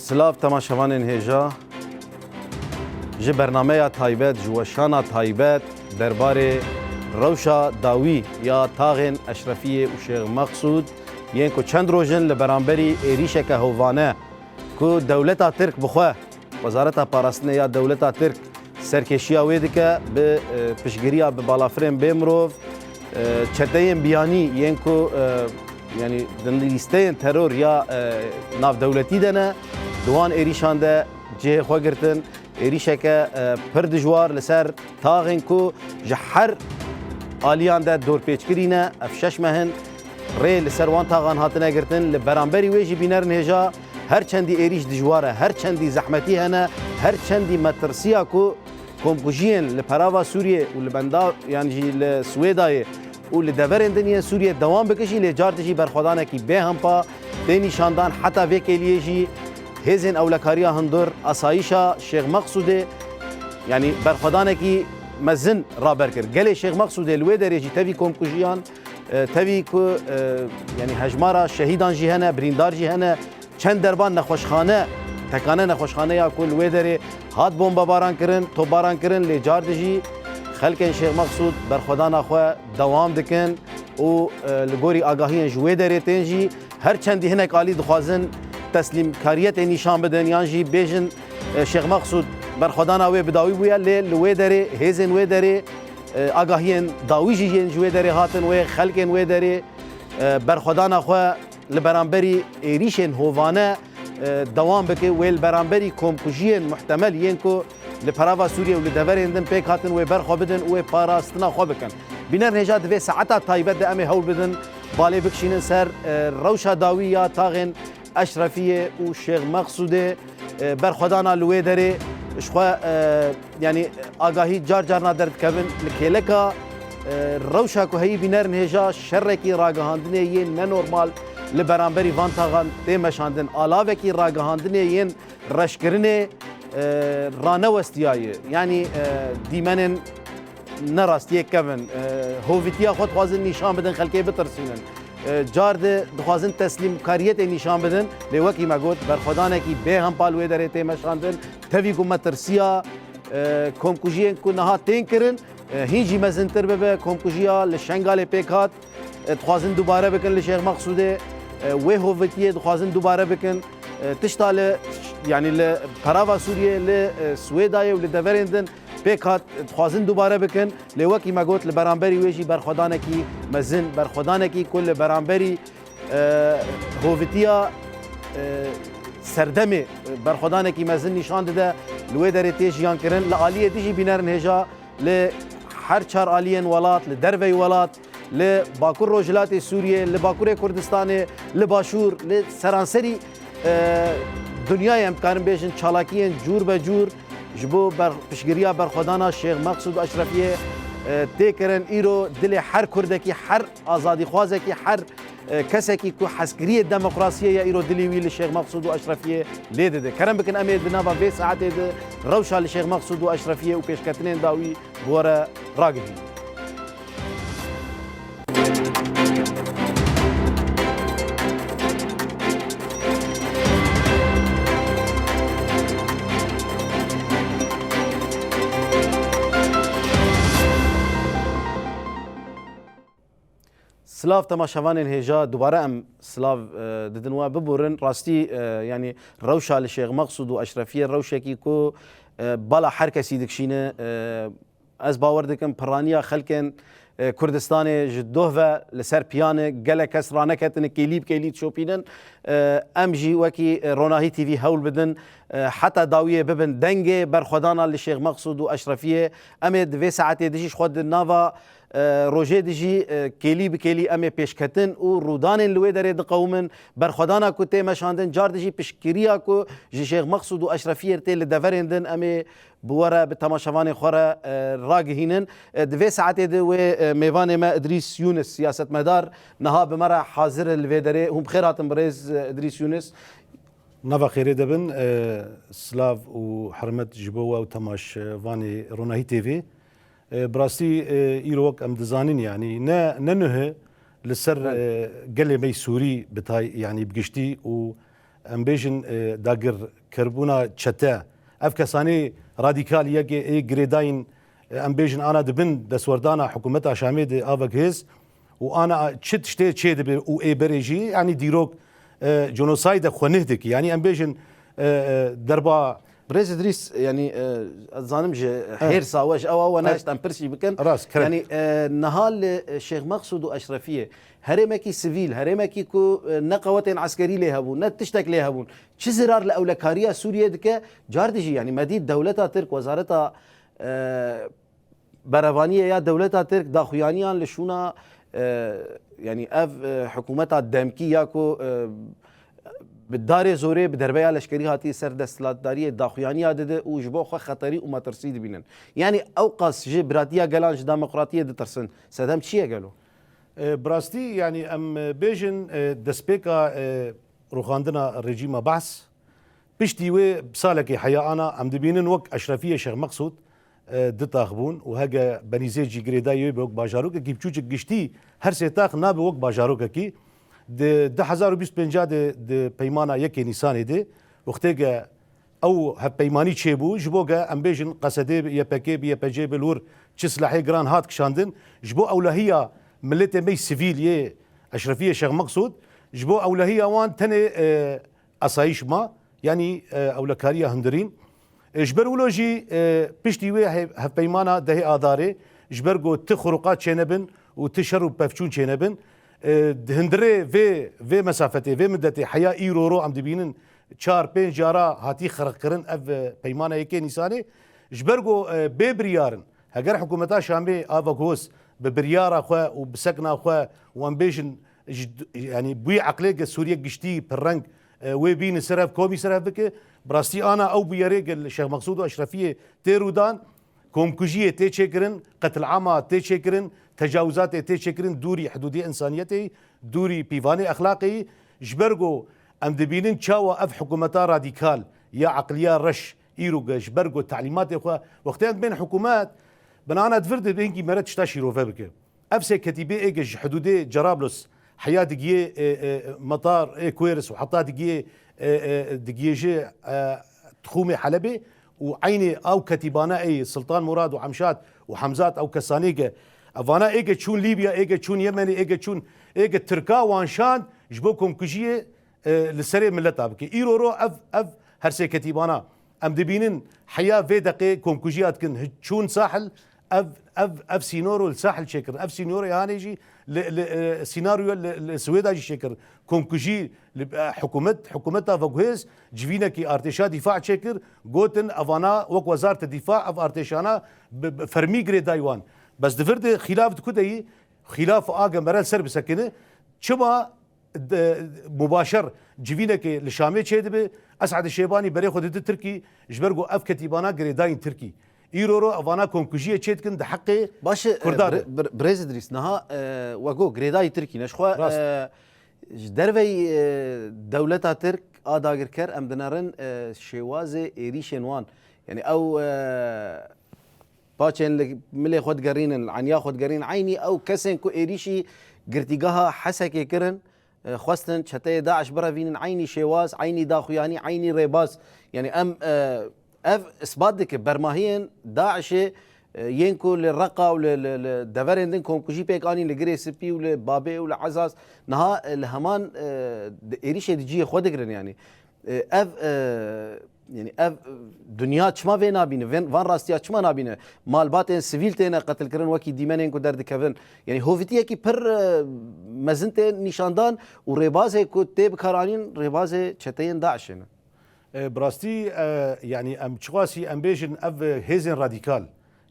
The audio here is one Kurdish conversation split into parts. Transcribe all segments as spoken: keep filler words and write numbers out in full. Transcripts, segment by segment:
Silav temaşevanên hêja. Ji bernameya taybet, ji weşana taybet derbarê rewşa dawî ya taxên Eşrefiyê û Şêx Meqsûd yên ku çend roj in li beramberî êrîşeke hovane ku dewleta Tirk bi xwe, Wezareta Parastinê ya dewleta Tirk serkêşiya wê dike, bi, e, piştgiriya bi balafirên bê mirov, e, çeteyên biyanî yên ku, e, yanî di lîsteyên teror ya, e, navdewletî de ne, di wan êrîşan de cihê xwe girtin. Êrîşeke, e, pir dijwar li ser taxên ku ji her aliyan de dorpêçkirî ne. Ev şeş meh in rê li ser wan taxan hatine girtin. Li beramberî wê jî bînerin hêja, her çendî êrîş dijwar e, her çendî zehmetî hene, her çendî metirsiya ku komkujiyên li perava Sûriyê û li benda, yan jî li Swêdayê û li deverên din yên Sûriyê dewam bike jî, lê car dijî berxwedanekî bê hempa tê nîşandan. Heta vê kêliyê jî hêzên ewlekariya hundir asayîşa Şêx Meqsûdê, yanî berxwedanekî mezin raber kir. Gelê Şêx Meqsûdê li wê derê jî tevî komkujiyan, e, tevî ku, e, yanî hejmara şehîdan jî hene, birîndar jî hene, çend derban nexweşxane, tekane nexweşxaneya ku li wê derê hat bombebaran kirin, topbaran kirin, lê car dijî xelkên Şêx Meqsûd berxwedana xwe dewam dikin û, e, li gorî agahiyên ji wê derê tên jî, her çendî hinek alî dixwazin teslîmkariyetê nîşan bidin yan jî bêjin, e, Şêx Meqsûd berxwedana wê bi dawî bûye, lê li wê derê, hêzên wê derê, e, agahiyên dawî jî yên ji wê derê hatin wê xelkên wê derê, e, berxwedana xwe li beramberî êrîşên hovane, e, dewam bike, wê li beramberî komkujiyên muhtemel yên ku li perava Sûriyê û li deverên din pêk hatin wê berxwe bidin û wê parastina xwe bikin. Bîner hêja di vê saeta taybet de em ê hewl bidin balê bikişînin ser, e, rewşa dawî ya taxên Eşrefiyê û Şêx Meqsûdê, e, berxwedana li wê derê ji xwe, e, yanî agahî car carna derdikevin li kêleka, e, rewşa ku heyî bînerin hêja şerekî ragihandinê yên nenormal li beramberî van taxan tê meşandin. Alavekî ragihandinê yên reşkirinê, e, ranewestiyaye. Yanî, e, dîmenên ne rastiyê kevin. E, hovîtiya xwe dixwazin nîşan bidin, xelkê bitirsînin. E, car di dixwazin teslîmkariyetê nîşan bidin. Lê wekî me got, berxwedanekî bê hempa li wê derê tê meşandin. Tevî ku metirsiya, e, komkujiyên ku niha tên kirin, e, hîn jî mezintir bibe. Komkujiya li Şengalê pêk hat, e, dixwazin dubare bikin li Şêx Meqsûdê, e, wê hovîtiyê dixwazin dubare bikin. E, tişta li, yanî li perava Sûriyê, li, e, Swêdayê û li deverên din pêk hat, dixwazin dubare bikin. Lê wekî me got, li beramberî wê jî berxwedanekî mezin, berxwedanekî ku li beramberî, e, hovîtiya, e, serdemê, e, berxwedanekî mezin nîşan dide, li wê derê tê jiyan kirin. Li aliyê dijî bînerin hêja li her çar aliyên welat, li derveyî welat, li Bakur Rojhilatê Sûriyê, li Bakurê Kurdistanê, li Başûr, li seranserî, e, dinyayê em dikarin bêjin çalakiyên cûr be cûr ji bo ber-, piştgiriya berxwedana Şêx Meqsûd û Eşrefiyê, e, tê kirin. Îro dilê her Kurdekî, her azadîxwazekî, her, e, kesekî ku hezkiriyê demokrasiyê ye, îro dilî wî li Şêx Meqsûd û Eşrefiyê lê dide. Kerem bikin em ê di nava vê saetê de rewşa li Şêx Meqsûd û Eşrefiyê û pêşketinên dawî bi we re ragihînin. Silav temaşevanên hêja, dubare em silav, e, didin we. Biborin, rastî, e, yanî rewşa li Şêx Meqsûd û Eşrefiyê rewşekî ku, e, bala her kesî dikişîne, e, ez bawer dikim piraniya xelkên, e, Kurdistanê ji doh ve li ser piyan e, gelek kes raneketine kêlî bi kêlî dişopînin. E, em jî wekî, e, Ronahî T V hewl bidin, e, heta dawiyê bibin dengê berxwedana li Şêx Meqsûd û Eşrefiyê. Em ê di vê saetê dijî ji xwe di nava, e, rojê dijî, e, kêlî bi kêlî em ê pêşketin û rûdanên li wê derê diqewimin. Berxwedana ku tê meşandin, car dijî piştgiriya ku ji Şêx Meqsûd û Eşrefiyê tê li deverên din, em ê bi we re, bi temaşevanê xwe re, e, ragihînin. E, di vê saetê de wê, e, mêvanê me Idrîs Yûnis, siyasetmedar, niha bi me re hazir e li vê derê. Hûn bi xêr hatin birêz, e, Idrîs Yûnis. Nava xêrê de bin, e, silav û hurmet ji bo we û temaşevanê Ronahî T V. E, bi rastî, e, îro wek em dizanin, yanî ne, ne nuh e li ser, Belê. e, gelê me yî Sûrî bi tay-, yanî bi giştî û em bêjin, e, dagirkerbûna çete. Ev kesanê radîkal yekê ê girêdayîn, e, em bêjin ana dibin destwerdana hikûmeta Şamê di ava gihêz û ana çi tiştê çê dibe û ê berê jî, yanî dîrok, e, jenosayde xwe nih dikî. Yanî em bêjin, e, e, derba Birêz Idrîs, yanî, e, ez zanim ji hêrsa we, ji ewa we nehişt em pirsî bikin. Rast, kerem. Yanî, e, niha li, e, Şêx Meqsûd û Eşrefiyê herêmekî sivîl, herêmekî ku, e, ne qewetên eskerî lê hebû, ne tiştek lê hebûn, çi zirar li ewlekariya Sûriyê dike? Car dijî, yanî me dît dewleta Tirk, wezareta, e, berevaniyê ya dewleta Tirk daxuyaniyan li şûna, e, yanî ev, e, hikûmeta demkî ya ku, e, bi darê zorê, bi derbeya leşkerî hatiye ser desthilatdariyê daxuyaniya dide û ji bo xwe xeterî û metirsî dibînin. Yanî ew qas ji biratiya gelan, ji demokratiyê ditirsin. Sedem çi ye gelo? E, bi rastî, yanî em, e, bêjin, e, destpêka, e, rûxandina rejîma Behs, piştî wê bi salekê heya ana, em dibînin wek Eşrefiyê Şêx Meqsûd, e, du tax bûn û hege Benîzê jî girêdayî wê bi wek bajarokekî biçûçik giştî her sê tax nabe wek bajarokekî. Di du hezar û bîst û pênc de di peymana yekê Nîsanê de wextê ge ew hevpeymanî çêbû, ji bo ge em bêjin Qesedê bi Y P G bi Y P G bi li wir çi silahê giran hat kişandin, ji bo ewlehiya miletê me yî sivîl yê Eşrefiyê Şêx Meqsûd, ji bo ewlehiya wan tenê, e, asayîş ma, yanî, e, ewlekariya hundirîn. E, ji ber wilo jî, e, piştî wê he-, hevpeymana dehê Adarê, ji ber ku ti xuruqat çênebin û ti şer û pevçûn çênebin, e, di hundirê vê, vê mesafetê, vê midetê heya îro ro em dibînin çar pênc cara hatî xirxkirin ev, e, peymana yekê Nîsanê. Ji ber ku, e, bê biryar in, heger hikûmeta Şamê a vegoz bi biryara xwe û bi sekna xwe û em bêjin ji d-, yanî bûyî eqlê ge Sûriye giştî pirreng, e, wê bînin ser hev, komî ser hev bike, bi rastî ana ew bûyerê ge li Şêx Meqsûd û Eşrefiyê tê rûdan, komkujiyê tê çêkirin, qetilama tê çêkirin, tecawizatê tê çêkirin dûrî hidûdê însaniyetê, dûrî pîvanê exlaqê. Ji ber ku em dibînin çawa ev hikûmeta radîkal ya eqliya reş îro ge ji ber ku telîmatê xwe wextê em dibên hikûmet, binana di vir de hingî mere tişta şîrove bike. Ev sê ketîbê ê ge ji hidûdê Cerablos heya digiyê, e, e, metar ê Kuêris û heta digiyê, e, e, digiyê ji, e, Dixûmê Helebê û eynê ew ketîbana ê Sultan Murad û Emşad û Hemzat ew kesanê ge, evana ê ge çûn Lîbya, ê ge çûn Yemenê, ê ge çûn, ê ge Tirka wan şand ji bo komkujiyê, e, li serê mileta bike. Îro ro ev, ev her sê ketîbana em dibînin heya vê deqê komkujiya dikin. Hi-, çûn Sahil, ev, ev, ev sînoro li Sahil çêkirin. Ev sînoro hanê jî li, li, e, sînaryo li, li Swêda jî çêkirin. Komkujî li, e, hikûmet, hikûmeta veguhêz civînekî artêşa dîfa çêkir. Gotin evana wek wezarete dîfa ev artêşana bi, bi fermî girêdayî wan. Bes di vir de xîlaf di ku de yî, xîlaf age mere li ser bisekine. Çima de, mubaşer civînekê li Şamê çêdibe, Esad Şêbanî berê xwe dide Tirkî, ji ber ku ev ketîbana girêdayîn Tirkî. Îro ro evana komkujiyê çêdikin di heqê Baş e, Kurda de. Bir, bir, Birêz Idrîs, niha, e, we got girêdayî Tirkî ne. Ji xwe, Rast. E, ji derveyî, e, dewleta Tirk a dagirker em dinerin, e, şêwazê êrîşên wan. Yanî ew, e, paçên li milê xwe digerînin, li eniya xwe digerînin. Eynî ew kesên ku êrîşî girtîgeha Hesekê kirin, e, xwestin çeteyê DAIŞ birevînin, eynî şêwaz, eynî daxuyanî, eynî rêbaz. Yanî em, e, ev isbat dike bermahiyên DAIŞê, e, yên ku li Reqa û li, li, li deverên din komkujî pêk anîn, li Girê Spî û li Babê û li Ezaz, niha, e, li heman, e, di êrîşê di cihê xwe digirin yanî. E, ev, e, yanî ev, e, dinya çima vê nabîne? Vên, van rastiya çima nabîne? Malbatên sivîl têne qetilkirin wekî dîmenên ku derdikevin. Yanî hovîtiyekî pir, e, mezin tê nîşandan û rêbazê ku tê bikaranîn rêbazê çeteyên DAIŞê ne. E, bi rastî, e, yanî em çiqasî em bêjin ev, e, hêzên radîkal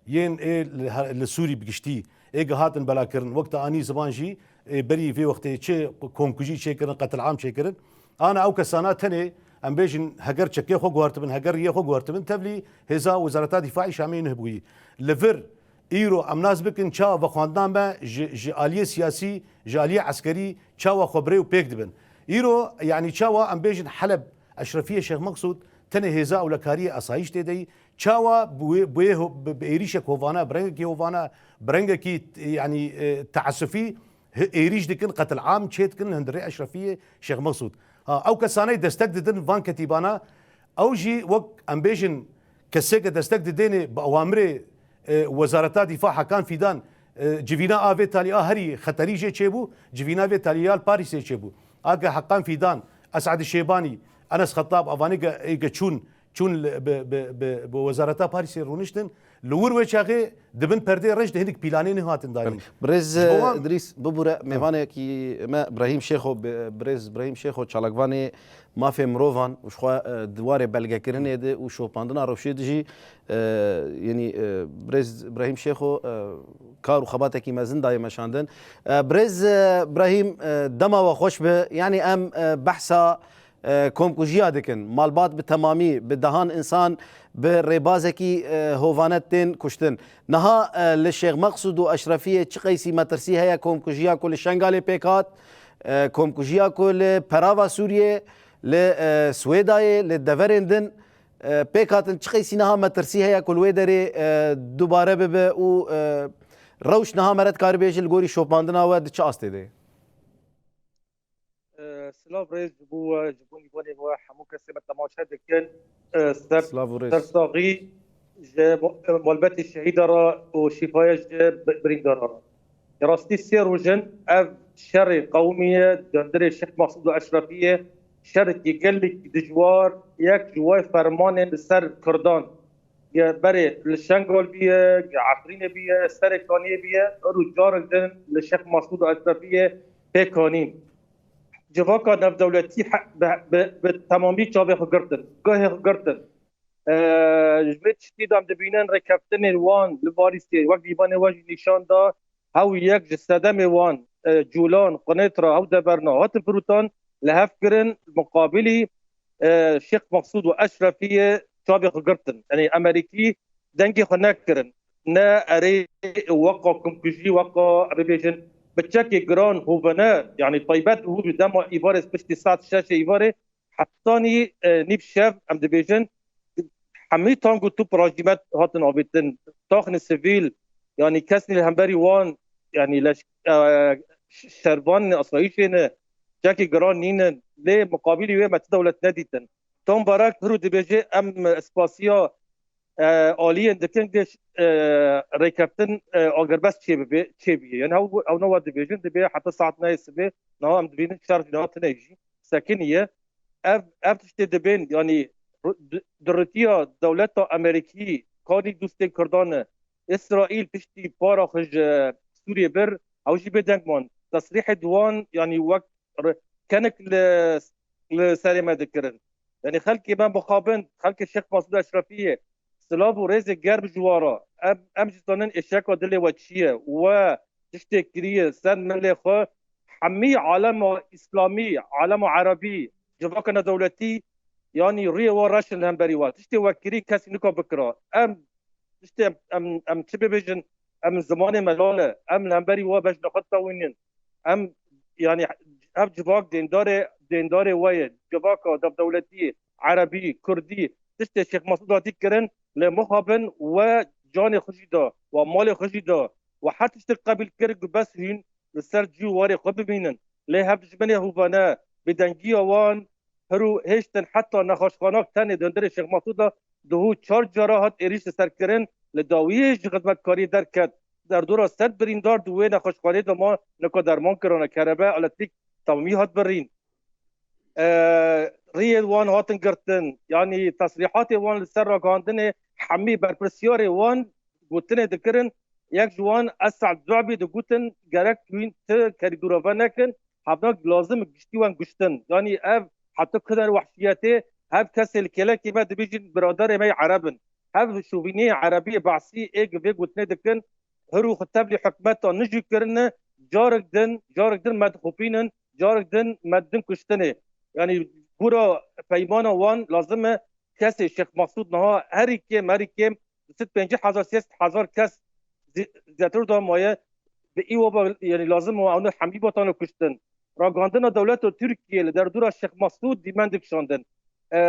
yên ê li her, li Sûrî bi giştî ê ge hatin belakirin, wek te anî ziman jî, ê berî vê wextê çi komkujî çêkirin, qetilam çêkirin. Ana ew kesana tenê, em bêjin, heger çekê xwe guhertibin, heger riyê xwe guhertibin, tevlî hêza Wezareta Dîfaî Şamê nuh bûyî. Li vir, îro em nas bikin çawa vexwendina me ji, ji aliyê siyasî, ji aliyê eskerî çawa xwe bi rê û pêk dibin. Îro, yanî çawa em bêjin Heleb, Eşrefiyê Şêx Meqsûd, tenê hêza ewlekariyê asayîş tê de yî, çawa bi wê, bi wê ho-, bi, bi êrîşek hovana, bi rengekî hovana, bi rengekî, yanî, e, teesufî, hi-, êrîş dikin, qetilam çê dikin li hundirê Eşrefiyê Şêx Meqsûd. Ha, ew kesaney destek didin van ketîbana, ew jî wek em bêjin kesêke destek didênê bi awamirê, e, Wezareta Dîfa Hakan Fîdan, e, civîna a vê talî a herî xeterî jê çêbû, civîna vê talî ya li Parîsê çêbû. Ake Hakan Fîdan, Esad Şêbanî, Enes Xetab, avanê ke, ê ke çûn, çûn li, bi, bi, bi, bi Wezareta Parîsê rûniştin, li wir wê çaxê di bin perdê reş de hinek pîlanê nehatin danîn. Birêz, Ji bo wan- Idrîs, bibûre mêvanekî me Brahîm Şêxo, bi-, birêz Brahîm Şêxo çalakvanê mafê mirovan û ji xwe, e, di warê belgekirinê de û şopandina rewşê de jî, e, yenî, e, birêz Brahîm Şêxo, e, kar û xebatekî mezin daye meşandin. E, birêz, e, Brahîm, e, dema we xweş be. Yanî em, e, behsa e, komkujiya dikin. Malbat bi temamî, bi dehan însan bi rêbazekî, e, hovane tên kuştin. Niha, e, li Şêx Meqsûd û Eşrefiyê çi qeysî metirsî heye komkujiya ku li Şengalê pêk hat, e, komkujiya ku li Perava Sûriyê, li, e, Swêdayê, li deverên din, e, pêk hatin, çi qeysî niha metirsî heye ku li wê derê, e, dubare bibe û, e, rewş niha me re dikaribêje li gorî şopandina we di çi astê de ye? Silav rêz ji bo we, ji bo mîvanên we, hemû kesê me temaşe dikin. Ser Silav û rêz. Sersaxî ji mo- malbetê şehîda re û şîfaya ji bi- birîndara re. Rastî sê roj in ev şerê qewimiye di hundirê Şêx Mesûd û Eşrefiyê şerekî gelekî dijwar yek ji wê fermanên li ser Kurdan. Ge berê li Şengal biye, ge Efrînê biye, Serê Kaniyê biye, her û carek din li Şêx Mesûd û Eşrefiyê pêk anîn. Civaka navdewletî he- bi, bi, bi temamî çavê xwe girtin, guhê xwe girtin. E, ji vê tiştî de em dibînin rêkeftinên wan li Parîsê wek dîvanê we jî nîşan da, hew yek ji sedemê wan, e, Cûlan, Qunêtra, hew deverna hatin firotan, li hev kirin, muqabilî, e, Şêx Meqsûd û Eşrefiyê çavê xwe girtin. Yanî Amerîkî dengê xwe nekirin. Ne erê weqa komkujî, weqa, em bibêjin, bi çekê giran hovene, yanî taybet bû bi dema îvarê piştî saet şeşê îvarê, hetanî, e, nîv şev, em dibêjin, hemî tang û top rajîmet hatin avêtin. Taxnê sivîl, yanî kesên li hemberî wan, yanî leş-, e, ş- şervanên asayîşê ne, çekê giran nînin, lê muqabilî wê me ti dewlet nedîtin. Tom Barak pir û dibêje, em spasiya, e, aliyên dikin, giş, e, rêkeftin, e, agirbest çêbibe, çêbiye. Yani ew, ew ne we dibêjin, dibê heta saet nehê sibê, niha em dibînin şer jî niha tune jî sekiniye. Ev, ev tiştê dibên, yanî ru- di- duritiya dewleta Amerîkî, kanî dostê Kurdan e. Îsraîl piştî para xwe ji Sûriyê bir, ew jî bêdeng man. Tesrîhê di wan, yanî wek re- kenik li, li serê me dikirin. Yanî xelkê me mixabin, xelkê Şêx Mesûd Eşrefiyê, silav û rêzê germ ji wan re. Em, em jî zanin êşeka dilê we çi ye. We tiştê kiriye ser milê xwe, hemî alema îslamî, alema erebî, civaka nedewletî, yanî rûyê wan reş in li hemberî we. Tiştê we kirî kesî nika bikira. Em tiştê em, em, em çi bibêjin, em zimanê me lal e. Em li hemberî we bejna xwe ditewînin. Em, yanî ev civak dêndarê, dêndarê we ye. Civaka navdewletî, erebî, kurdî, tiştê Şêx Mesûd hatî kirin, lê mixabin we canê xwe jî da, we malê xwe jî da, we her tiştek qebîl kir ku bes hûn li ser cî û warê xwe bimînin. Lê hev dijminê hovane, bêdengiya wan, hiro hêştin heta nexweşxanak tenê di hundirê Şêx Mesûd de duhû çar cara hat êrîş li ser kirin, li dawiyê ji xizmetkariyê derket. Derdora sed birîndar di wê nexweşxaneyê de ma nika derman kirine, kerebe, elektrîk, temamî hat birîn. E, riyê wan hatin girtin, yanî tesrîhatê wan li ser ragihandinê hemî berpirsiyarê wan gotinê dikirin. Yek ji wan Esad Zu'bî digotin, gerek wîn ti kerîdora ve nekin, hevnak lazim giştî wan guştin. Yanî ev heta ku der wehşiyetê, hev kesê li kêlekê me dibêjin biraderê me yê Ereb in. Hev şovîniyê Erebiyê behsî ê gi vê gotinê dikin, hir û xwe tevlî hikûmeta nijû kirine, carek din, carek din me dixopînin, carek din me didin kuştinê. Yanî gora peymana wan lazim e kesê Şêx Mesûd niha herî kêm, herî kêm du sed pêncî hezar, sê sed hezar kes zî- zêdetir da maye, bi î weba, yanî lazim e ew ne hemî batane kuştin. Ragihandina dewleta Tirkiyê li derdora Şêx Mesûd dîmen dikişandin. E,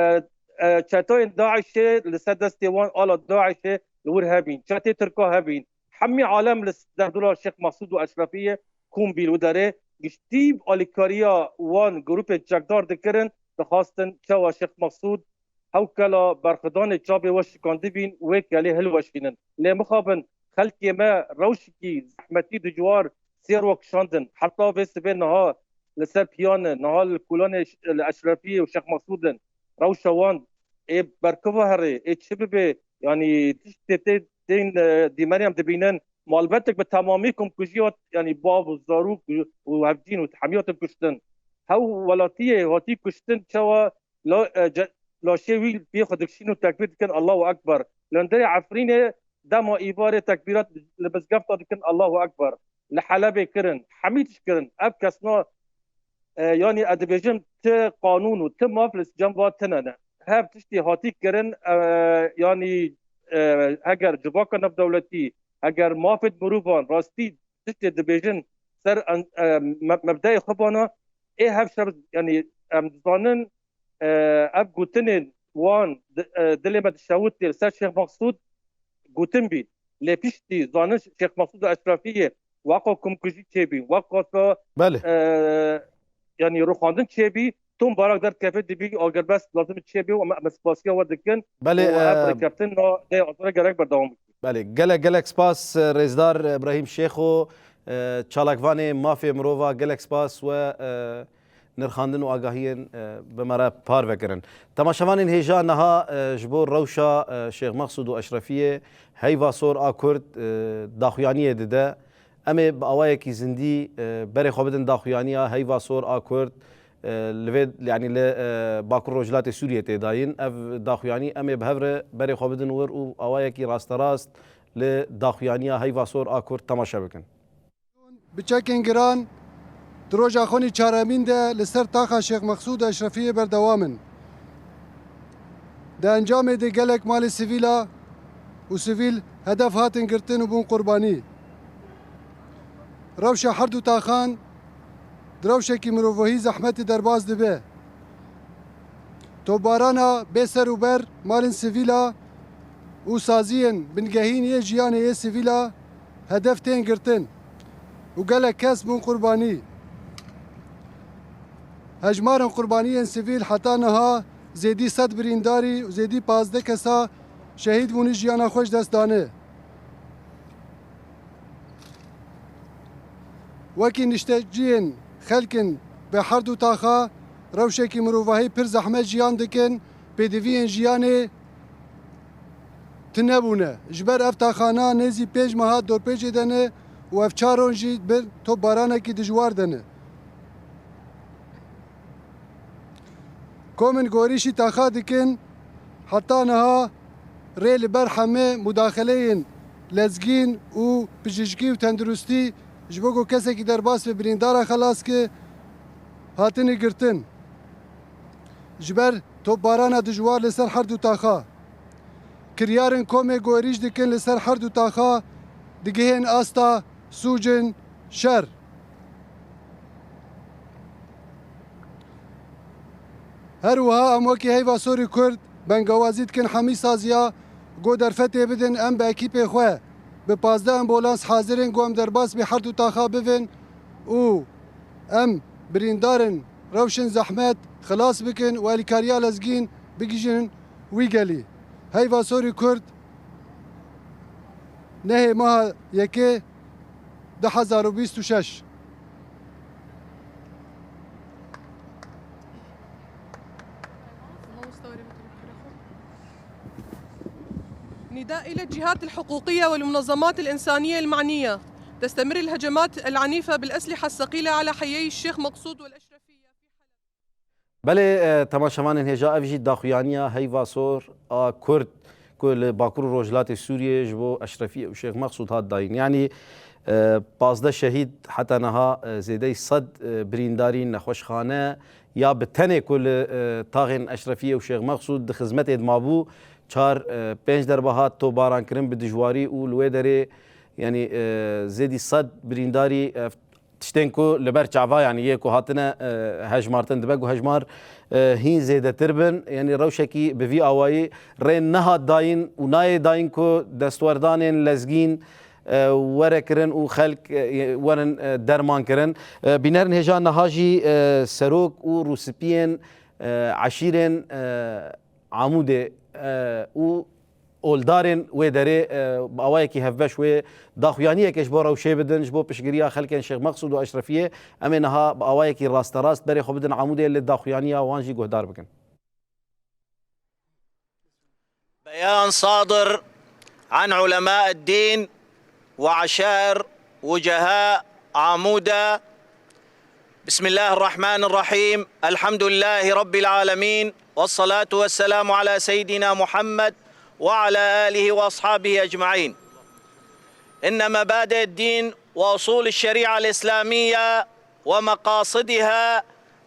e, çetayên DAIŞê li ser destê wan ala DAIŞê li wir hebîn. Çetê Tirka hebîn. Hemî alem li derdora Şêx Mesûd û Eşrefiyê kom bî li wî derê. giştî alîkariya wan grûpên çekdar dikirin, dixwastin çawa Şêx Mesûd hewkela berxidanê çavê we şikandibîn, wê kelê hilweşînin. Lê mixabin xelkê me rewşikî zehmetî dijwar sêr we kişandin. Heta vê sibê niha li ser piyan in, niha li kolanê Ş-, li Eşrefiyê û Şêx Mesûd in. Rewşa wan ê berkiva herê, ê çi bibe? Yanî tiştê tê, tên, e, dîmenê em dibînin. Malbetek bi temamî komkujî hat, yanî bav û zarok û, û hevcîn û hemî hatin kuştin. Hew welatiyê hatî kuştin, çawa la, e, ce-, laşê wî pê xwe dikişîn û tekbîr dikin, Allahu Ekber. Li hundirê Efrînê dema îvarê tekbîrat li mizgefta dikin, Allahu Ekber. Li Helebê kirin, hemî tişt kirin. Ev kesna, e, yanî ez dibêjim, ti qanûn û ti maf li cem va tine ne. Hev tiştê hatî kirin, e, yanî, e, heger civaka navdewletî, heger mafê mirovan rastî tiştê dibêjin ser en-, e, me-, mebdeyê xwe bana, ê hev şer, yanî em dizanin, e, ev gotinên wan di-, e, dilê me dişewitê li ser Şêx Mexsûd gotin bî. Lê piştî zanin Şêx Mexsûd û Eşrefiyê weka komkujî çêbî, weka sa, Belê. e, yanî rûxandin çêbî, tom barak derdikeve dibî agirbest lazim çêbî û em, em spasiya we dikin Belê, û ev e, rêkeftin na dê azara gerek berdewam bike. Belê, gelek, gelek spas, e, Rêzdar Îbrahîm Şêxo, e, çalakvanê mafê mirova, gelek spas we, e, nirxandin û agahiyên, e, bi me re parve kirin. Temaşevanên hêja niha, e, ji bo rewşa, e, Şêx Mexsûd û Eşrefiyê heyva sor a Kurd, e, daxuyaniyê dide. Em ê bi awayekî zindî, e, berê xwe bidin daxuyaniya heyva sor a Kurd, e, li vê, yanî li, e, Bakur Rojhilatê Sûriyê tê dayîn. Ev daxuyanî em ê bi hev re berê xwe bidin wir û awayekî rasterast li daxuyaniya heyva sor a Kurd temaşe bikin. Bi çekên giran di roja xwînî çaremîn de li ser taxa Şêx Mexsûd Eşrefiyê berdewam in. Di encamê de gelek malê sivîla û sivîl hedef hatin girtin û bûn qurbanî. Rewşa her du taxan di rewşekî mirovohî zehmetî derbas dibe. Topbarana bê ser û ber malên sivîla û saziyên bingehîn yê jiyanê yê sivîla hedef tên girtin û gelek kes bûn qurbanî. Hejmarên qurbaniyên sivîl heta niha zêdî sed birîndarî û zêdî pazdeh kesa şehîd bûnî jiyana xwe ji dest dane. Wekî nişteciyên xelkin bi her du taxa rewşekî mirovahî pir zehmet jiyan dikin, pêdiviyên jiyanê tune bûne. Ji ber ev taxana nêzî pênc meha dorpêçê de ne û ev çar ron jî bin topbaranekî dijwar de ne. Komên gorîşî taxa dikin, heta niha rê li ber hemê mudaxileyên lezgîn û pijîşkî û tenduristî ji bo ku kesekî derbas be birîndara xelas ke, hatine girtin. Ji ber topbarana dijwar li ser her du taxa. Kiryarên komê gorîş dikin li ser her du taxa digihên asta sûcên şer. Her wiha em wekî Heyva Sorî Kurd bengawazî dikin hemî saziya ku derfetê bidin em bi ekîpê xwe bi pazdeh ambulans hazir in ku em derbas bi her du taxa bibin û em birîndarên rewşên zehmet xilas bikin û alîkariya lezgîn bigihîjin wî gelî. Heyva Sorî Kurd, nehê meha yekê du hezar û bîst û şeş. نداء إلى الجهات الحقوقية والمنظمات الإنسانية المعنية. تستمر الهجمات العنيفة بالأسلحة الثقيلة على حيي الشيخ مقصود والأشرفية في حلب. Belê, e, temaşevanên hêja, ev jî daxuyaniya Heyva Sor a Kurd ku li Bakur û Rojhilatê Sûriyê ji bo Eşrefiyê û Şêx Mexsûd hat dayîn. Yanî, e, pazdeh şehîd, heta niha, e, zêdeyî sed, e, birîndarî, nexweşxane ya bi tenê ku li, e, taxên Eşrefiyê û Şêx Mexsûd di xizmetê de mabû, çar, e, pênc derbe hat topbarankirin bi dijwarî û li wê derê, yanî, e, zêdî sed birîndarî, e, tiştên ku li ber çava, yanî yê ku hatine, e, hejmartin, dibe ku hejmar, e, hîn zêdetir bin. Yanî rewşekî bi vî awayî rê nehat dayîn û nayê dayîn ku destwerdanên lezgîn, e, were kirin û xelk, e, werin, e, derman kirin. E, bînerin hêja niha jî, e, serok û rûspiyên, e, eşîrên, e, Amûdê, e, û oldarên wê derê, e, bi awayekî hevbeş wê daxuyaniyekê ji bo rewşê bidin, ji bo piştgiriya xelkên Şêx Meqsûd û Eşrefiyê. Em ê niha bi awayekî rasterast berê xwe bidin Amûdê, lê daxuyaniya wan jî guhdar bikin. بيان صادر عن علماء الدين وعشائر وجهاء عمودة. بسم الله الرحمن الرحيم. الحمد لله رب العالمين، والصلاة والسلام على سيدنا محمد وعلى آله وأصحابه أجمعين. إن مبادئ الدين وأصول الشريعة الإسلامية ومقاصدها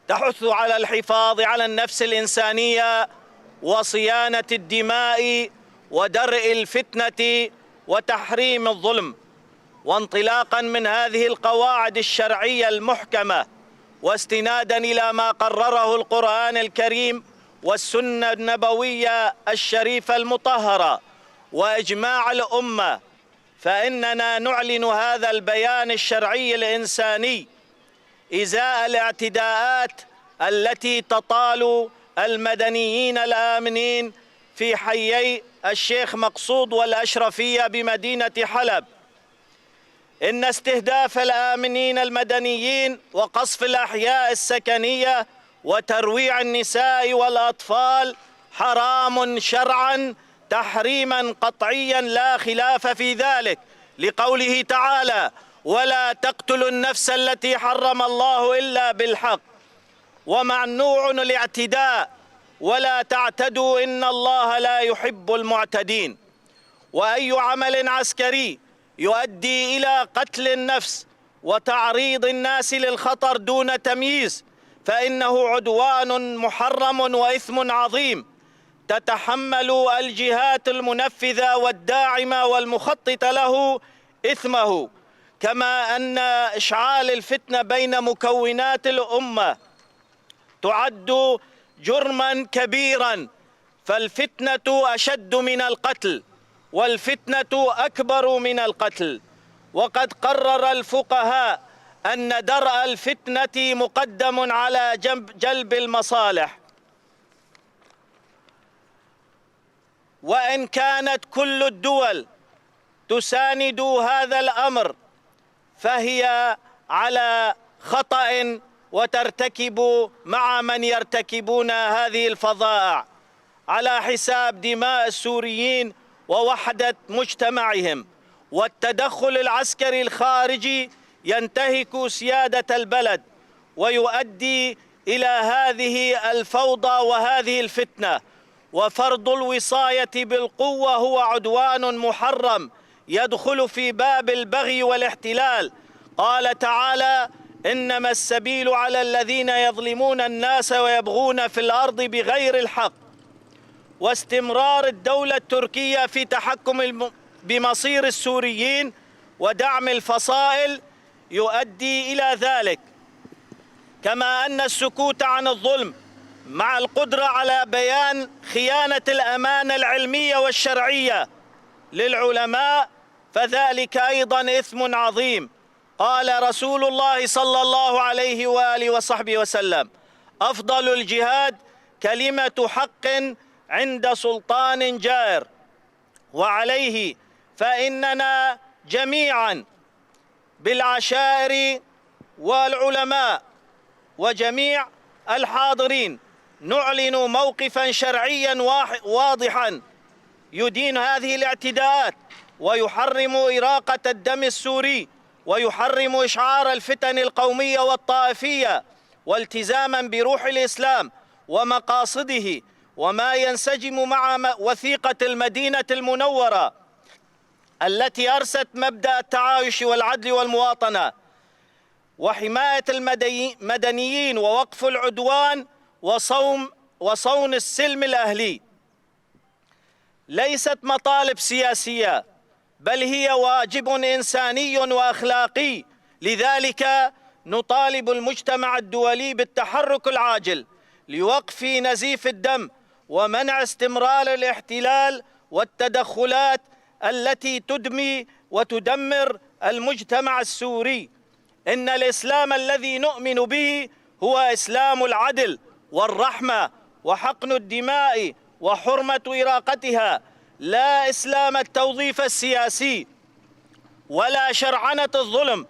تحث على الحفاظ على النفس الإنسانية وصيانة الدماء ودرء الفتنة وتحريم الظلم. وانطلاقا من هذه القواعد الشرعية المحكمة، واستنادا إلى ما قرره القرآن الكريم والسنة النبوية الشريفة المطهرة وإجماع الأمة، فإننا نعلن هذا البيان الشرعي الإنساني إزاء الاعتداءات التي تطال المدنيين الآمنين في حيي الشيخ مقصود والأشرفية بمدينة حلب. إن استهداف الآمنين المدنيين وقصف الأحياء السكنية وترويع النساء والأطفال حرام شرعا تحريما قطعيا لا خلاف في ذلك، لقوله تعالى: "ولا تقتلوا النفس التي حرم الله إلا بالحق". وممنوع الاعتداء، ولا تعتدوا إن الله لا يحب المعتدين. وأي عمل عسكري يؤدي إلى قتل النفس وتعريض الناس للخطر دون تمييز فإنه عدوان محرم وإثم عظيم تتحمل الجهات المنفذة والداعمة والمخططة له إثمه، كما أن إشعال الفتنة بين مكونات الأمة تعد جرما كبيرا، فالفتنة أشد من القتل، والفتنة أكبر من القتل. وقد قرر الفقهاء أن درء الفتنة مقدم على جنب-، جلب المصالح. وإن كانت كل الدول تساند هذا الأمر، فهي على خطأ وترتكب مع من يرتكبون هذه الفظائع على حساب دماء السوريين ووحدة مجتمعهم. والتدخل العسكري الخارجي ينتهك سيادة البلد ويؤدي إلى هذه الفوضى وهذه الفتنة. وفرض الوصاية بالقوة هو عدوان محرم يدخل في باب البغي والاحتلال. قال تعالى: "إنما السبيل على الذين يظلمون الناس ويبغون في الأرض بغير الحق". واستمرار الدولة التركية في تحكم الم-، بمصير السوريين ودعم الفصائل يؤدي إلى ذلك، كما أن السكوت عن الظلم مع القدرة على بيان خيانة الأمانة العلمية والشرعية للعلماء، فذلك أيضا إثم عظيم. قال رسول الله صلى الله عليه وآله وصحبه وسلم: "أفضل الجهاد كلمة حق عند سلطان جائر". وعليه فإننا جميعا بالعشائر والعلماء وجميع الحاضرين نعلن موقفا شرعيا واح-، واضحا يدين هذه الاعتداءات، ويحرم إراقة الدم السوري، ويحرم إشعار الفتن القومية والطائفية، والتزاما بروح الإسلام ومقاصده، وما ينسجم مع م-، وثيقة المدينة المنورة التي أرست مبدأ التعايش والعدل والمواطنة وحماية المدي-، المدنيين ووقف العدوان وصوم-، وصون السلم الأهلي. ليست مطالب سياسية، بل هي واجب إنساني وأخلاقي. لذلك نطالب المجتمع الدولي بالتحرك العاجل لوقف نزيف الدم ومنع استمرار الاحتلال والتدخلات التي تدمي وتدمر المجتمع السوري. إن الإسلام الذي نؤمن به هو إسلام العدل والرحمة وحقن الدماء وحرمة إراقتها، لا إسلام التوظيف السياسي ولا شرعنة الظلم،